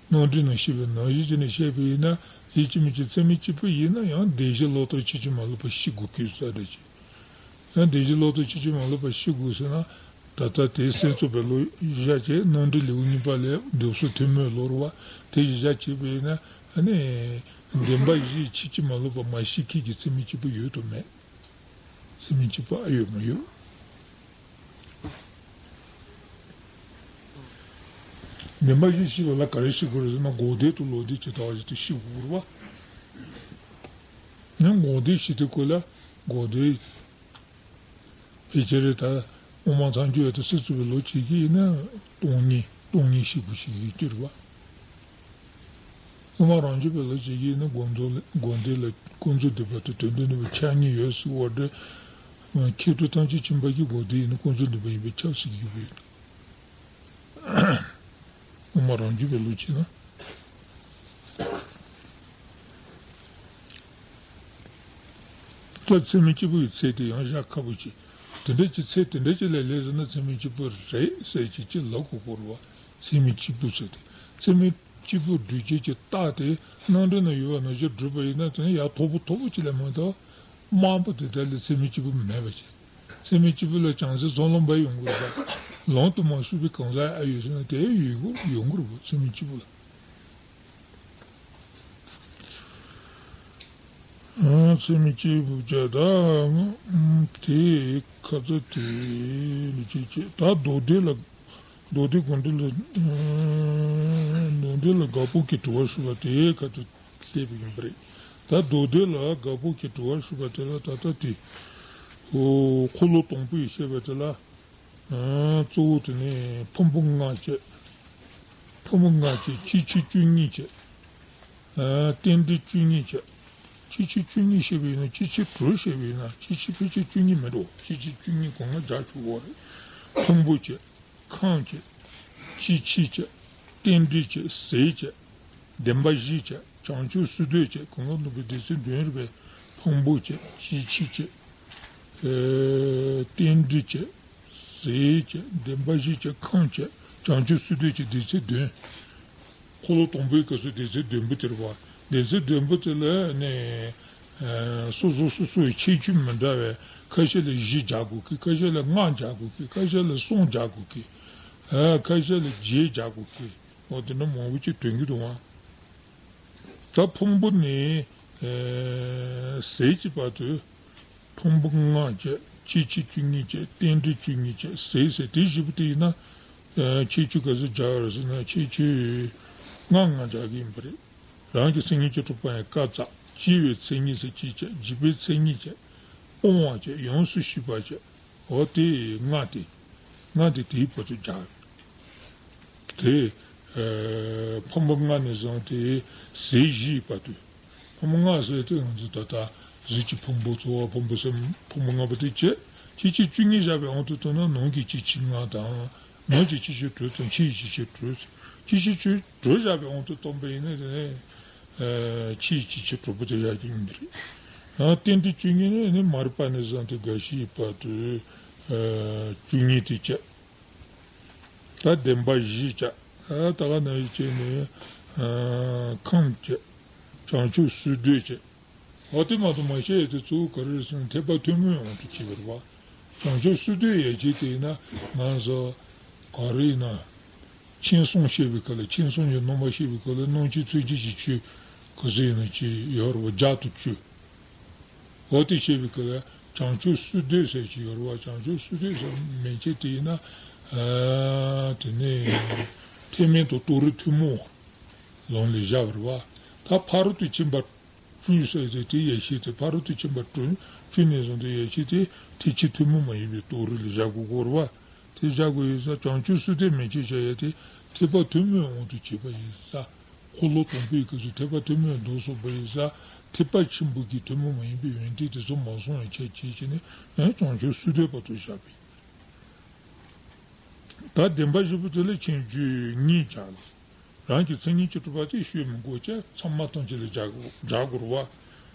རྣམ་འགྲེལ་ནང་བཤད་པའི་ནང་བཞིན་བྱས་ནས་བཤད་པ་ཡིན་ན་ཡིན་གཅིག་མིན་གཅིག་ཚད་མེད་གཅིག་པུ་ཡིན་ན་ཡང་བདེན་བཞི་ལོག་ལྟར་ཕྱིན་ཅི་མ་ལོག་པ་ཤེས་དགོས་ཀྱི་ས་རེད་ཅེས། ཡང་བདེན་བཞི་ལོག་ལྟར་ཕྱིན་ཅི་མ་ལོག་པ་ཤེས་དགོས་ཟེར་ན། ད་ལྟ་དེ་སེམས་ཚོགས་པའི་ལུགས་གཞི་བཞག་བྱས་རྣམ་འགྲེལ་ལེའུ་གཉིས་པ་ལས་འདོད་སོགས་ཐུན་མོང་ལོག་རེད་པ། དེ་གཞི་བཞག་བྱས་པ་ཡིན་ན་ཨ་ནི་བདེན་པ་བཞི་ཕྱིན་ཅི་མ་ལོག་པ་མ་ཤེས་མཁན་གྱི་ཚད་མེད་གཅིག་པུ་ཡོད་དམ་མེད། ཚད་མེད་གཅིག་པུ་ཨ་ཡོད་མ་ཡོད། བདེན་པ་བཞི་ཤེས་པ་ལ་ག་རེ་ཤེས་དགོས་རེད་ཟེར་ན་འགོག་བདེན་དང་ལོག་བདེན་ཇི་ལྟ་བ་བཞིན་དུ་ཤེས་དགོས་རེད་པ། ཡང་འགོག་བདེན་ཤེས་དུས་སྐབས་ལ་འགོག་བདེན་ཕལ་ཆེར་ད་དབུ་མ་ཐལ་འགྱུར་བ་དང་སེམས་ཚོགས་པའི་ལུགས་བྱེད་ཀྱི་ཡིན་ན་སྟོང་ཉིད་སྟོང་ཉིད་ཤེས་དགོས་ཤེས་ཀྱི་ཡོད་རེད་པ། དབུ་མ་རང་རྒྱུད་པའི་ལུགས་བྱེད་ཀྱི་ཡིན་ན་འགོག་བདེན་ལ་འགོག་བདེན་ལ་ཀུན་རྫོབ་བདེན་པ་དང་དོན་དམ་བདེན་པ་ཆ་གཉིས་ཡོད་ཟེར་བ་འདྲ། མཁས་གྲུབ་ཐམས་ཅད་མཁྱེན་པ་གིས་འགོག་བདེན་ཡིན་ན་ཀུན་རྫོབ་བདེན་པ་ཡིན་པས་ཁྱབ་ཟེར་གྱི་ཡོད་པས། དབུ་མ་རང་རྒྱུད་པའི་ལུགས་བྱེད་ན། ད་ཚད་མེད་གཅིག་པུ་ཡི་ཚད་དེ་ཡང་བཞག་ཁག་པོ་ཅིག་དེ་འདྲ་ཅིག་ཚད་དེ་འདྲ་ཅིག་ལས་ལས་ཟེར་ན་ཚད་མེད་གཅིག་པུ་རེད་ཟེར་ཅིག་ཅིག་ལབ་དགོས་ཀྱི་རེད་པ། ཚད་མེད་གཅིག་པུ་ཟེར་ཏེ་ཚད་མེད་གཅིག་པུ་སྒྲུབ་བྱེད་ཀྱི་རྟགས་དེ་རྣམ་འགྲེལ་ན་ཡོད་པ་ནང་བཞིན་སྒྲུབ་པ་ཡིན་ན་དེ་ནི་ཡར་མཐོ་པོ་མཐོ་པོ་ཅིག་ལས་མ་གཏོགས། དམའ་པོ་དེ་དག་ལས་ཚད་མེད་གཅིག་པུ་མེད་པ་ཅིག་ཚད་མེད་གཅིག་པུ་ལ་བྱང་སེམས་ཚོགས་ལམ་པ་ཡོང་གི་རེད་པ། ལམ་དུ་མ་ཞུགས་པའི་གང་ཟག་ཨ་ཡོད་ཟེར་ན་དེ་ཡོད་གི་ཡོང་གི་རེད་པ་ཚད་མེད་གཅིག་པུ་ལ། ཨ་ཚད་མེད་གཅིག་པུ་བྱ་ད། དེ་ཁ་ཚ་དེ་ལ་ཅིག་བྱེད་ད་མདོ་སྡེ་ལ། མདོ་སྡེ་དགོངས་འགྲེལ་ལ། མདོ་སྡེ་ལ་དགག་པ་གི་དྲི་བ་ཞུ་བ་དེའི་ཁ་ཐུག་སླེབས་པ་ཡིན་པ་རེད། ད་མདོ་སྡེ་ལ་དགག་པ་གི་དྲི་བ་ཞུ་བ་དེ་ལ་ད་ལྟ་དེ། འོ་འཁོར་ལོ་དང་པོ་ཡི་བཤད་པ་དེ་ལ། གཙོ་བོ་དེ་ནི་ཕུང་པོ་ལྔ་བྱས། ཕུང་པོ་ལྔ་བྱས་སྤྱི་ཕྱི་བཅུ་གཉིས་བྱས། རྟེན་འབྲེལ་བཅུ་གཉིས་བྱས། སྤྱི་ཕྱི་བཅུ་གཉིས་བཤད་པ་ཡིན་ན་སྤྱི་ཕྱི་དྲུག་བཤད་པ་ཡིན་ན་སྤྱི་ཕྱི་ཕལ་ཆེར་བཅུ་གཉིས་མི་འགྲོ་སྤྱི་ཕྱི་བཅུ་གཉིས་གང་ལ་སྦྱར་ཆོག་གོ་རེད། ཕུང་པོ་བྱས། ཁམས་བྱས། སྤྱི་ཕྱི་བྱས། རྟེན་འབྲེལ་བྱས། ཟས་བྱས། བདེན་པ་བཞི་བྱས། བྱང་ཆུབ་སེམས་དོན་བྱས། གང་ག་ནུབ་པའི་སྡེ་ཚན་བདུན་རེད་པས། ཕུང་པོ་བྱས། སྤྱི་ཕྱི་བྱས། རྟེན་འབྲེལ་བྱས། ཟས་བྱས། བདེན་པ་བཞི་བྱས། ཁམས་བྱས། བྱང་ཆུབ་སེམས་དོན་བྱས། སྡེ་ཚན་བདུན། འཁོར་ལོ་དང་པོའི་སྐབས་སུ་སྡེ་ཚན་བདུན་པོ་དེ་རེད་པ། སྡེ་ཚན་བདུན་པོ་དེ་ལ་ནི། སོ་སོ་སོ་སོའི་ཁྱད་ཆོས་མི་འདྲ་བས་ཁ་ཤས་ལ་བཞི་སྦྱར་དགོས་ཀི། ཁ་ཤས་ལ་ལྔ་སྦྱར་དགོས་ཀི། ཁ་ཤས་ལ་གསུམ་སྦྱར་དགོས་ཀི། ཨ་ཁ་ཤས་ལ་བརྒྱད་སྦྱར་དགོས་ཀི། འོ་དེ་འདྲ་མང་པོ་ཅིག་འདོན་གྱི་འདུག་ཨང་། ད་ཕུང་པོ་ནི་ཟས་ཀྱི་བར་དུ་ཕུང་པོ་ལྔ་བྱས། སྤྱི་ཕྱི་བཅུ་གཉིས་བྱས། རྟེན་འབྲེལ་བཅུ་གཉིས་བྱས། ཟས་ཟེར་དེ་བཞི་པོ་དེ་ཡིན་ན་ཁྱད་ཆོས་ག་ཚོད་སྦྱར་བ་རེད་ཟེར་ན་ཁྱད་ཆོས་ལྔ་ལྔ་སྦྱར་གི་ཡིན་པ་རེད། རང་གི་སེམས་ཉིད་ཀྱི་གྲུབ་པ་ཡང་བཀའ་སྩལ། སྐྱེ་བའི་མཚན་ཉིད་ཟེར་གཅིག་བྱས། འཇིག་པའི་མཚན་ཉིད་བྱས། སྤོང་བ་བྱས། ཡོངས་སུ་ཤེས་པ་བྱས། འོ་དེ་ལྔ་དེ། ལྔ་དེ་དེའི་བར་དུ་སྦྱར། དེ་ཕོ་མོ་ལྔ་ནས་བཟུང་སྟེ་ཟས་བཞིའི་བར་དུ། ཕོ་མོ་ལྔ་ཟེར་དེ་ང་ཚོ་ད་ལྟ་གཟུགས་ཀྱི་ཕུང་པོ། ཚོར་བ་ཕུང་པོ་ཟེར། ཕོ་མོ་ལྔ་པོ་དེ་བྱས། སྐྱེ་མཆེད་བཅུ་གཉིས་བཞག་པའི་དབང་དུ་བཏང་ན་ནང་གི་སྐྱེ་མཆེད་ལྔ་དང་། ནང་གི་སྐྱེ་མཆེད་དྲུག་དང་ཕྱི་ཡི་སྐྱེ་མཆེད་དྲུག། སྐྱེ་མཆེད་བཅུ་དྲུག་བཞག་པའི་དབང་དུ་བཏང་པ་ཡིན་ན་དེ་ནས་ཕྱིའི་སྐྱེ་མཆེད་དྲུག་པོ་དེ་བཞག་རྒྱུ་ཡིན་པ་རེད། ཡང་རྟེན་འབྲེལ་བཅུ་གཉིས་ནི་ནི་མར་པ་ནས་བཟུང་སྟེ་རྒ་ཤིའི་བར་དུ་བཅུ་གཉིས་དེ་བྱས། ད་བདེན་པ་བཞི་བྱས། ད་ག་ནང་བཞིན་བྱས་ནས་ཁམས་བྱས། བྱང་ཆུབ་སོ་བདུན་བྱས། འོ་དེ་མ་གཏོགས་མ་བཤད་ཡ་དེ་གཙོ་བོ་ག་རེ་རེད་ཟེར་ན་ཐེག་པ་ཐུན་མོང་དབང་དུ་བྱས་པ་རེད་བ། བྱང་ཆུབ་སོ་བདུན་ཡན་ཆད་དེ་ཡིན་ན་ང་ཚོ་ག་རེ་ཡིན་ན། མཁྱེན་གསུམ་བཤད་པའི་སྐབས་ལ། མཁྱེན་གསུམ་གྱི་སྣོན་པ་བཤད་པའི་སྐབས་ལ་སྣང་མཆེད་མཚོན་བྱེད་ཀྱི་ཆོས་ག་ཚོད་ཡིན་ན་ཅི་ཡོད་རེད་བ། བརྒྱ་དང་བཅུ། འོ་དེ་བཤད་པའི་སྐབས་ལ་བྱང་ཆུབ་སོ་བདུན་ཟེར་གྱི་ཡོད་རེད་བ། བྱང་ཆུབ་སོ་བདུན་ཟེར་མན་ཆད་དེ་ཡིན་ན། ཨ་དེ་ནས་ཐེག་དམན་དང་རྟོགས་རིགས་ཐུན་མོང་ལམ་ལས་བཞག་པ་རེད་བ། ད་ཕ་རོལ་ཏུ་ཕྱིན་པ་བཅུ་ཟེར་ཏེ་དེ་ཡན་ཆད་དེ། ཕ་རོལ་ཏུ་ཕྱིན་པ་བཅུ་བཅུ་ནས་བཟུང་སྟེ་ཡན་ཆད་དེ་ཐེག་ཆེན་ཐུན་མོང་མ་ཡིན་པའི་རྟོགས་རིགས་ལ་བཞག་དགོས་ཀྱི་རེད་བ། དེ་བཞག་དགོས་ཡོད་ས། བྱང་ཆུབ་སོ་བདུན་མན་ཆད་བྱ་ཡ་དེ་ཐེག་པ་ཐུན་མོང་དབང་དུ་བྱས་པ་ཡིན་ས། འཁོར་ལོ་དང་པོའི་སྐབས་སུ་ཐེག་པ་ཐུན་མོང་དུ་སོང་བ་ཡིན་ས། ཐེག་པ་ཆེན་པོ་གི་ཐུན་མོང་མ་ཡིན་པའི་ཡོན་ཏན་དེ་ཚོ་མ་སོང་བའི་ཆ་བྱས་བྱས་ནས་ཡང་བྱང་ཆུབ་སོ་བདུན་བར་དུ་བཞག་པ་ཡིན། ད་བདེན་པ་བཞི་པོ་དེ་ལ་ཁྱད་ཆོས་གཉིས་བྱ་ལ། རང་གི་མཚན་ཉིད་ཀྱིས་གྲུབ་པ་དེ་ཤོད་མི་དགོས་བྱས། ཚང་མ་ཐམས་ཅད་ལ་སྦྱར་དགོས། སྦྱར་དགོས་རེད་བ།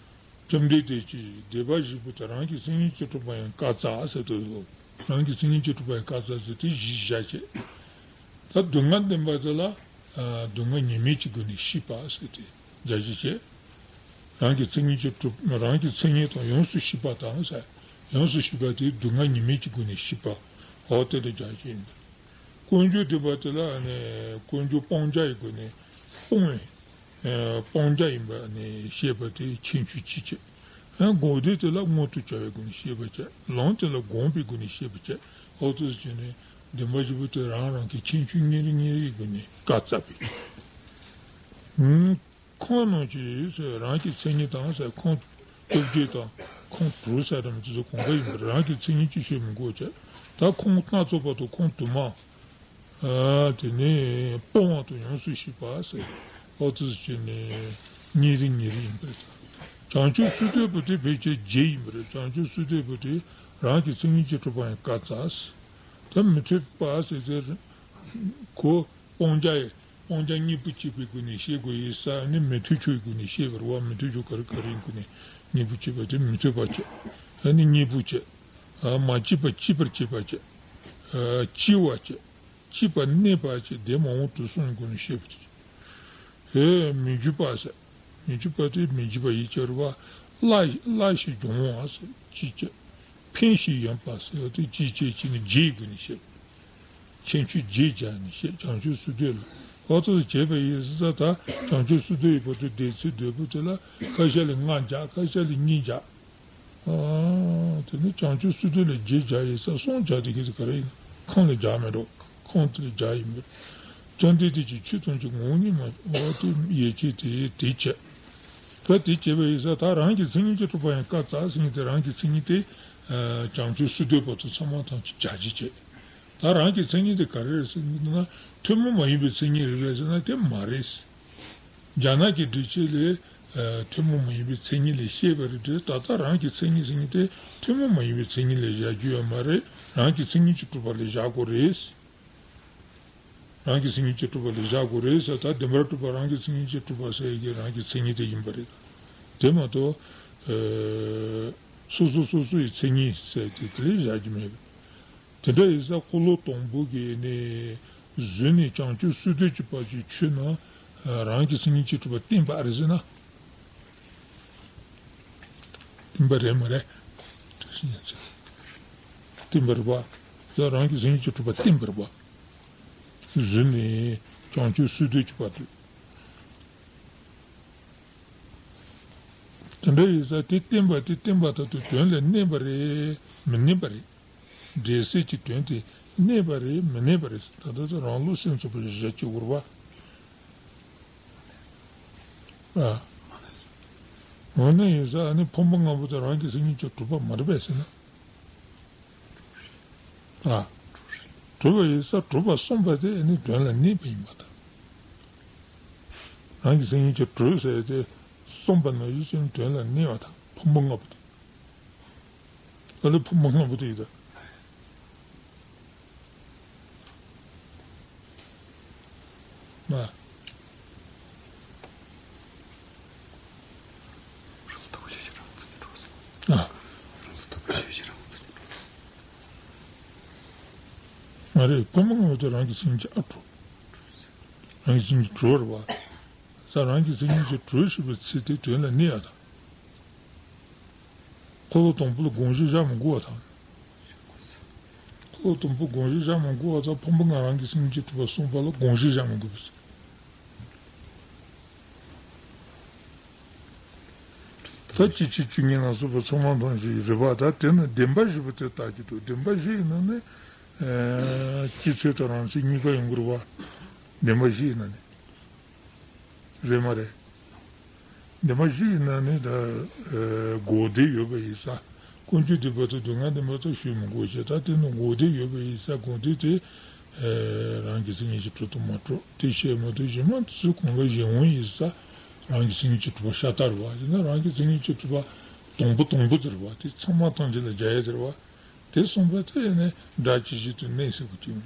བཅོམ་ལྡན་འདས་ཀྱིས་བདེན་པ་བཞི་པོ་དེ་རང་གི་མཚན་ཉིད་ཀྱིས་གྲུབ་པ་ཡང་བཀག་ཚར་ཟེར་དུས་ལོ། རང་གི་མཚན་ཉིད་ཀྱིས་གྲུབ་པ་ཡང་བཀག་ཚར་ཟེར་དེ་བཞི་བཞག་བྱས། ད་སྡུག་བསྔལ་བདེན་པ་དེ་ལ་ཨ་སྡུག་བསྔལ་ཉེས་དམིགས་ཀྱི་སྒོ་ནས་ཤེས་པ་ཟེར་ཏེ་སྦྱར་བྱས་བྱས། རང་གི་མཚན་ཉིད་ཀྱིས་གྲུབ། རང་གི་མཚན་ཉིད་དང་ཡོངས་སུ་ཤེས་པ་དང་ཟེར། ཡོངས་སུ་ཤེས་པ་དེ་སྡུག་བསྔལ་ཉེས་དམིགས་ཀྱི་སྒོ་ནས་ཤེས་པ། འོ་དེ་ལ་སྦྱར་བྱས་ཡིན། ཀུན་འབྱུང་བདེན་པ་དེ་ལ་ནི་ཀུན་འབྱུང་སྤང་བྱ་ཡི་སྒོ་ནས་སྤོང་བའི། ཨ་སྤང་བྱ་ཡིན་པ་ནི་ཤེས་པ་དེ་ཁྱད་ཆོས་གཅིག་བྱས། ཨ་དགོངས་དོན་དེ་ལ་མངོན་དུ་བྱ་བའི་སྒོ་ནས་ཤེས་པ་བྱས། ལམ་དེ་ལ་དགོངས་པའི་སྒོ་ནས་ཤེས་པ་བྱས། འོ་དེ་ཚོ་བྱས་ནས་བདེན་པ་བཞི་པོ་དེ་རང་རང་གི་ཁྱད་ཆོས་གཉིས་རེ་གཉིས་རེའི་སྒོ་ནས་བཀག་ཚར་བ་ཡིན། ཁམས་རྣམས་ཀྱི་ཟེར། རང་གི་མཚན་ཉིད་དང་ཟེར། ཁམས་སྟོབས་བརྒྱད་དང་ཁམས་དྲུག་ཟེར་དམ་དེ་ཚོ་གང་ག་ཡིན་པར་རང་གི་མཚན་ཉིད་ཀྱིས་ཤོད་མི་དགོས་བྱས། ད་ཁམས་སྣ་ཚོགས་པ་དང་ཁམས་དུ་མ། ཨ་དེ་ནས་སྤོང་བ་དང་ཡོངས་སུ་ཤེས་པ་ཟེར། ཨོ་ཙི་བྱས་ནས་ཉིན་རེ་ཉིན་རེ་ཡིན་པ་རེད། བྱང་ཆུབ་སོ་བདུན་པོ་དེ་ཕལ་ཆེར་བརྒྱད་ཡིན་པ་རེད། བྱང་ཆུབ་སོ་བདུན་པོ་དེ་རང་གི་མཚན་ཉིད་ཀྱིས་གྲུབ་པ་ཡང་བཀག་ཚར་ཟེར། ད་མི་ཐུབ་པ་ཟེར་ཚེ་གོ། སྤང་བྱ་ཡི་སྤང་བྱ་གཉིས་པོ་གཅིག་པའི་སྒོ་ནས་བཤད་དགོས་ཡིན་ས་ནི་མི་མཐུན་ཕྱོགས་ཀྱི་སྒོ་ནས་བཤད་པ་རེད་བ། མི་མཐུན་ཕྱོགས་ག་རེ་ག་རེའི་སྒོ་ནས་གཉིས་པོ་གཅིག་པ་དེ་མི་མཐུན་པ་བྱས། ཨ་ནི་གཉིས་པོ་བྱས། ཨ་མ་སྐྱེས་པ་སྐྱེད་པར་བྱེད་པ་བྱས། ཨ་སྐྱེ་བ་བྱས། སྐྱེས་པ་གནས་པ་བྱས། དེ་མ་འོངས་དུས་གསུམ་སྒོ་ནས་བཤད་པ་དེ། ཨེ་མི་འཇིགས་པ་ཟེར། མི་འཇིགས་པ་དེ་མི་འཇིགས་པ་ཡི་ཕྱིར་བ། སླ་སླ་ཞིང་འབྱུང་བ་ཟེར་གཅིག་བྱས། ཕན་ཞིང་ཡོན་པ་ཟེར་བ་དེ་གཅིག་བྱས་བྱས་ནས་བརྒྱད་སྒོ་ནས་བཤད། ཁྱད་ཆོས་བརྒྱད་སྦྱར་ནས་བཤད། བྱང་ཆུབ་སོ་བདུན་ལ། ཨོ་ཙི་བྱས་པ་ཡིན་ཟེར་ད། བྱང་ཆུབ་སོ་བདུན་ཡི་བར་དུ་བསྡད་ཚེ་བདུན་པོ་དེ་ལ་ཁ་ཤས་ལ་ལྔ་སྦྱར། ཁ་ཤས་ལ་གཉིས་སྦྱར། ཨ་དེ་ནི་བྱང་ཆུབ་སོ་བདུན་ལ་བརྒྱད་སྦྱར་ཡིན་ས། གསུམ་སྦྱར་དེ་གི་དེ་ག་རེ་ཡིན། ཁམས་ལ་སྦྱར་མི་འགྲོ། ཁམས་དེ་ལ་སྦྱར་ཡིན་པས། བཅོམ་ལྡན་འདས་ཀྱིས་ཆོས་ཐམས་ཅད་ངོ་བོ་ཉིད་མ་འོ་དེ་ཡན་ཆད་དེ་དེ་བྱས། ད་དེ་བྱས་པ་ཡིན་ས་ད་རང་གི་མཚན་ཉིད་ཀྱིས་གྲུབ་པ་ཡང་བཀག་ཚར་ཟེར་མཁན་དེ། རང་གི་མཚན་ཉིད་དེ་ཨ་བྱང་ཆུབ་སོ་བདུན་བར་དུ་ཚང་མ་ཐམས་ཅད་སྦྱར་བྱས་བྱས། ད་རང་གི་མཚན་ཉིད་དེ་ག་རེ་རེད་ཟེར་ན། ཐུན་མོང་མ་ཡིན་པའི་མཚན་ཉིད་རེད་པས་ཟེར་ན་དེ་མ་རེད། རྒྱ་ནག་གི་འགྲེལ་བྱེད་ལས་ཨ་ཐུན་མོང་མ་ཡིན་པའི་མཚན་ཉིད་ལས་བཤད་པ་རེད་དེ། ད་ལྟ་རང་གི་མཚན་ཉིད་ཟེར་མཁན་དེ་ཐུན་མོང་མ་ཡིན་པའི་མཚན་ཉིད་ལ་བཞག་རྒྱུ་ཡོད་མ་རེད། རང་གི་མཚན་ཉིད་ཀྱིས་གྲུབ་པ་ལ་བཞག་དགོས་རེད། རང་གི་མཚན་ཉིད་ཀྱིས་གྲུབ་པ་ལ་བཞག་དགོས་རེད་ཟེར། ད་བདེན་པར་གྲུབ་པ་རང་གི་མཚན་ཉིད་ཀྱིས་གྲུབ་པ་ཟེར་གྱི་རང་གི་མཚན་ཉིད་དེ་ཡིན་པ་རེད། དེ་མ་གཏོགས་ཨ་སོ་སོ་སོ་སོ་ཡི་མཚན་ཉིད་ཟེར་དེ་དེ་ལས་བཞག་རྒྱུ་མེད་པ། དེ་འདྲ་ཡིན་ཙང་འཁོར་ལོ་དང་པོ་གི་ནི་གཟུགས་ནས་བྱང་ཆུབ་སོ་བདུན་གྱི་བར་གྱི་ཆོས་རྣམས་རང་གི་མཚན་ཉིད་ཀྱིས་གྲུབ་པ་བསྟན་པ་རེད་ཟེར་ན། བསྟན་པ་རེད་མ་རེད། བསྟན་པ་རེད་པ། ད་རང་གི་མཚན་ཉིད་ཀྱིས་གྲུབ་པ་བསྟན་པ་རེད་པ། གཟུགས་ནས་བྱང་ཆུབ་སོ་བདུན་གྱི་བར་དུ། དེ་འདྲ་ཡིན་ཙང་དེ་བསྟན་པ་དེ་བསྟན་པ་ལྟར་དུ་དོན་ལ་གནས་པ་རེད་མི་གནས་པ་རེད། འབྲེལ་ཚད་ཀྱི་དོན་དེ་གནས་པ་རེད་མི་གནས་པ་རེད། ད་ལྟ་ཚོ་རང་བློ་སེམས་ཚོགས་པའི་གཞི་བྱེད་དགོས་པ། ཨ། འོ་ན་ཡིན་ས་ཨ་ནི་ཕུང་པོ་ལྔ་པོ་དེ་རང་གི་མཚན་ཉིད་ཀྱིས་གྲུབ་པ་མ་རེད་པས་ཟེར་ན། ཨ། གྲུབ་པ་ཡིན་ས་གྲུབ་པ་གསུངས་པ་དེ་ཨ་ནི་དོན་ལ་གནས་པ་ཡིན་པ་དང་། རང་གི་མཚན་ཉིད་ཀྱིས་གྲུབ་ཟེར་ཏེ་གསུངས་པ་ནང་བཞིན་ཅན་དོན་ལ་གནས་པ་དང་ཕུང་པོ་ལྔ་པོ་དེ། ཨ་ལེ་ཕུང་པོ་ལྔ་པོ་དེ་ཡིན་ད། ན། ཨ། མ་རེད། ཕུང་པོ་ལྔ་པོ་དེ་རང་གི་མཚན་ཉིད་ཀྱིས་ཨ་གྲུབ། རང་གི་མཚན་ཉིད་ཀྱིས་གྲུབ་པ་རེད་པ། ས་རང་གི་མཚན་ཉིད་ཀྱིས་གྲུབ་ཞེས་པའི་ཚིག་དེ་དོན་ལ་གནས་པ་དང་། འཁོར་ལོ་དང་པོ་ལ་དགོངས་གཞི་བཞག་མི་དགོས་པ་དང་། འཁོར་ལོ་དང་པོ་དགོངས་གཞི་བཞག་མི་དགོས་པ་དང་ཕུང་པོ་ལྔ་རང་གི་མཚན་ཉིད་ཀྱིས་གྲུབ་པ་གསུངས་པ་ལ་དགོངས་གཞི་བཞག་མི་དགོས་པའི་ཚུལ། ད་སྤྱི་ཆོས་བཅུ་གཉིས་ལ་སོགས་པ་ཚང་མ་མཐོང་ཞིང་རེད་པ། ད་དེ་ནི་བདེན་པ་བཞི་པོ་དེ་ལྟ་རྒྱུ་འདུག་བདེན་པ་བཞི་ཡིན་ན་ནི། ཨ། སྤྱི་ཚོད་དང་རང་ཚོད་གཉིས་ཀ་ཡོང་གི་རེད་པ། བདེན་པ་བཞི་ཡིན་ན་ནི། རེད་མ་རེད། བདེན་པ་བཞི་ཡིན་ན་ནི་ད། ཨ། འགོག་བདེན་ཡོད་པ་ཡིན་ས། ཀུན་རྫོབ་བདེན་པ་དང་སྡུག་བསྔལ་བདེན་པ་དང་ཞུ་མི་དགོས་ཤེས། ད་དེ་ནི་འགོག་བདེན་ཡོད་པ་ཡིན་ས། འགོག་བདེན་དེ། ཨ། རང་གི་མཚན་ཉིད་ཀྱིས་གྲུབ་དང་མ་གྲུབ་དེ་བཤད་མི་འདུག་གཞན་མ་དེ་ཚོ་གང་ག་གཞན་དབང་ཡིན་ས། རང་གི་མཚན་ཉིད་ཀྱིས་གྲུབ་པ་ཤ་སྟག་རེད་པ། ཡིན་ན་རང་གི་མཚན་ཉིད་ཀྱིས་གྲུབ་པ་དང་པོ་དང་པོ་དེ་རེད་པ། དེ་ཚང་མ་ཐམས་ཅད་ལ་རྒྱ་ཡས་དེ་རེད་པ། དེ་གསུངས་པ་དེ་ནི་སྒྲ་ཇི་བཞིན་དུ་གནས་ཟེར་གི་དུས།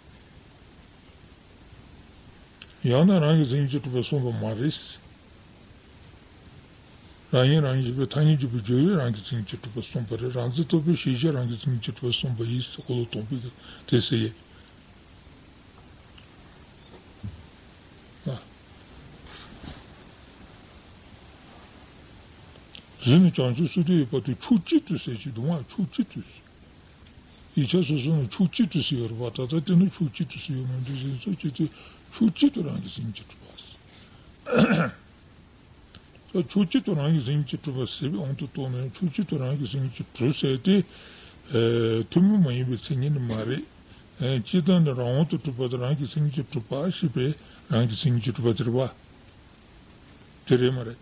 ཡང་ན་རང་གི་མཚན་ཉིད་ཀྱིས་གྲུབ་པ་གསུངས་པ་མ་རེད། རང་ཉིད་རང་བཞིན་གྱི་ཐ་སྙད་འཇོག་པའི་སྦྱོར་བས་རང་གི་མཚན་ཉིད་ཀྱིས་གྲུབ་པ་གསུངས་པ་རེད། རང་རྩལ་རྟོག་པའི་ཤེས་བྱས་རང་གི་མཚན་ཉིད་ཀྱིས་གྲུབ་པ་གསུངས་པ་ཡིན་ཟེར། འཁོར་ལོ་དང་པོའི་གི་དེ་ཟེར་ཡས། ཨ། གཞི་ནས་བྱང་ཆུབ་སེམས་དོན་ཡོད་པ་དེ་ཕྱོགས་གཅིག་ཏུ་ཟེར་གྱི་འདུག་ཨ། ཕྱོགས་གཅིག་ཏུ། ཡིག་ཆ་སོ་སོ་ནས་ཕྱོགས་གཅིག་ཏུ་ཟེར་ཡོད་རེད་པ། ད་ལྟ་དེ་ནི་ཕྱོགས་གཅིག་ཏུ་ཟེར་ཡོད་མི་འདུག་ཟེར་ཚོ་ཅི་སྟེ་ཕྱོགས་གཅིག་ཏུ་རང་གི་མཚན་ཉིད་ཀྱིས་གྲུབ་པ་ཟེར། ཕྱོགས་གཅིག་ཏུ་རང་གི་མཚན་ཉིད་ཀྱིས་གྲུབ་པ་ཟེར་བའི་དབང་དུ་བཏང་ནས་ཕྱོགས་གཅིག་ཏུ་རང་གི་མཚན་ཉིད་ཀྱིས་གྲུབ་ཟེར་ཏེ། ཨ། ཐུན་མོང་མ་ཡིན་པའི་མཚན་ཉིད་ནི་མ་རེད། ཨ། སྤྱིར་བཏང་ནི་རང་དབང་དུ་གྲུབ་པ་དང་རང་གི་མཚན་ཉིད་ཀྱིས་གྲུབ་པ་ཞེས་པའི་རང་གི་མཚན་ཉིད་ཀྱིས་གྲུབ་པ་དེ་རེད་པ། དེ་རེད་མ་རེད།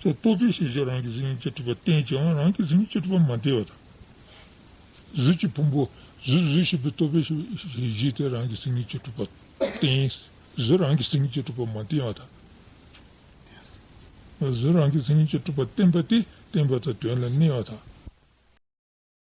རྟོག་པའི་ཤེས་བྱ་རང་གི་མཚན་ཉིད་ཀྱིས་གྲུབ་པ་བསྟན་ཀྱང་རང་གི་མཚན་ཉིད་ཀྱིས་གྲུབ་པ་མ་བསྟན་པ་དང་། གཟུགས་ཀྱི་ཕུང་པོ་གཟུགས་གཟུགས་ཞེས་པའི་རྟོག་པའི་ཤེས་བྱ་དེ་རང་གི་མཚན་ཉིད་ཀྱིས་གྲུབ་པ་བསྟན། གཟུགས་རང་གི་མཚན་ཉིད་ཀྱིས་གྲུབ་པ་མ་བསྟན་པ་དང་། གཟུགས་རང་གི་མཚན་ཉིད་ཀྱིས་གྲུབ་པ་བསྟན་པ་དེ་བསྟན་པ་དང་དོན་ལ་གནས་པ་དང་